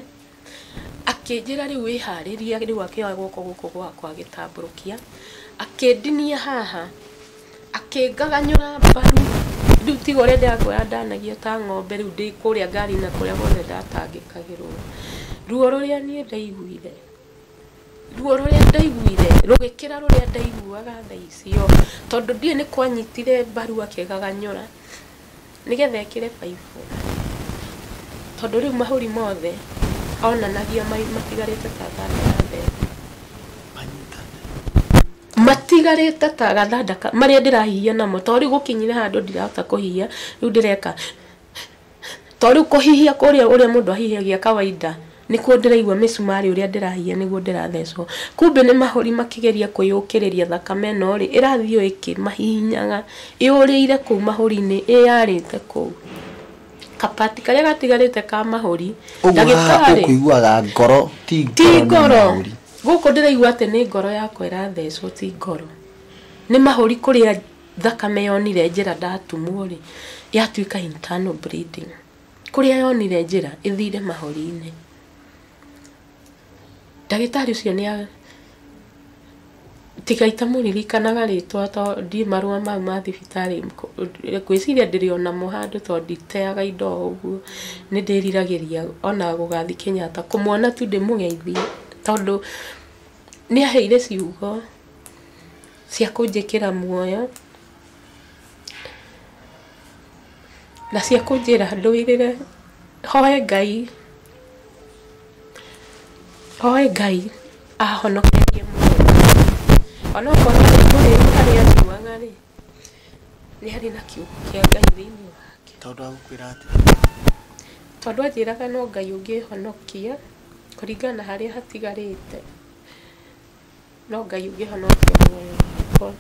akĩnjĩra rĩu wĩharĩrie, rĩu akĩoya guoko gũkũ gwakwa agĩtambũrũkia, akĩndinia haha, akĩngaganyũra mbaru, rĩu tiga ũrĩa ndĩrakwĩra ndanagia ta ng'ombe, rĩu ndĩ kũrĩa ngari na kũrĩa guothe ndatangĩkagĩrwo. Ruo rũrĩa niĩ ndaiguire, ruo rũrĩa ndaiguire rũgĩkĩra rũrĩa ndaiguaga thaa icio, tondũ ndiũĩ nĩ kwanyitire mbaru akĩgaganyũra nĩgetha ĩkĩre baibũ, tondũ rĩu mahũri mothe onanagia matigarĩte ta thanda ya mbembe, matigarĩte ta gathanda marĩa ndĩrahihia namo, tondũ rĩu gũkinyire handũ ndirahota kũhihia, rĩu ndĩreka tondũ rĩu kũhihia kũrĩa ũrĩa mũndũ ahihagia kawaida nĩkuo ndĩraigua mĩcumarĩ ũrĩa ndĩrahihia nĩguo ndĩrathecwo. Kumbe nĩ mahũri makĩgeria kwĩyũkĩrĩria thakame ĩno rĩ, ĩrathiĩ o ĩkĩmahihinyaga ĩũrĩire kũu mahũri-inĩ, ĩyarĩte kũu kapati karĩa gatigarĩte ka mahũri. Ndagĩtarĩ ũkũiguaga ngoro ti ngoro, gũkũ ndĩraigua atĩ nĩ ngoro yakwa ĩrathecwo, ti ngoro, nĩ mahũri kũrĩa thakame yonire njĩra ndatumwo rĩ, yatuĩka internal bleeding, kũrĩa yonire njĩra ĩthire mahũri-inĩ. Ndagĩtarĩ ũcio nĩ tiga itamũririkanaga rĩtwa tondũ ndiĩ marũa mau ma thibitarĩ, ngwĩciria ndĩrĩ onamo handũ tondũ nditeaga indo o ũguo, nĩ ndĩriragĩria ona gũgathiĩ Kenyatta kũmwona tu ndĩmũgeithie, tondũ nĩ aheire ciugo cia kũnjĩkĩra muoyo na cia kũnjĩra ndũĩrĩre, hoe Ngai, hoe Ngai ahonokerie muoyo. Onokorwo nĩ mũrĩu harĩa anyuaga rĩ, nĩ harĩ na kiugo kĩa Ngai thĩinĩ wake. Tondũ agũkwĩra atĩa? Tondũ anjĩraga no Ngai ũngĩhonokia kũringana na harĩa hatigarĩte, no Ngai ũngĩhonokia muoyo wakwa.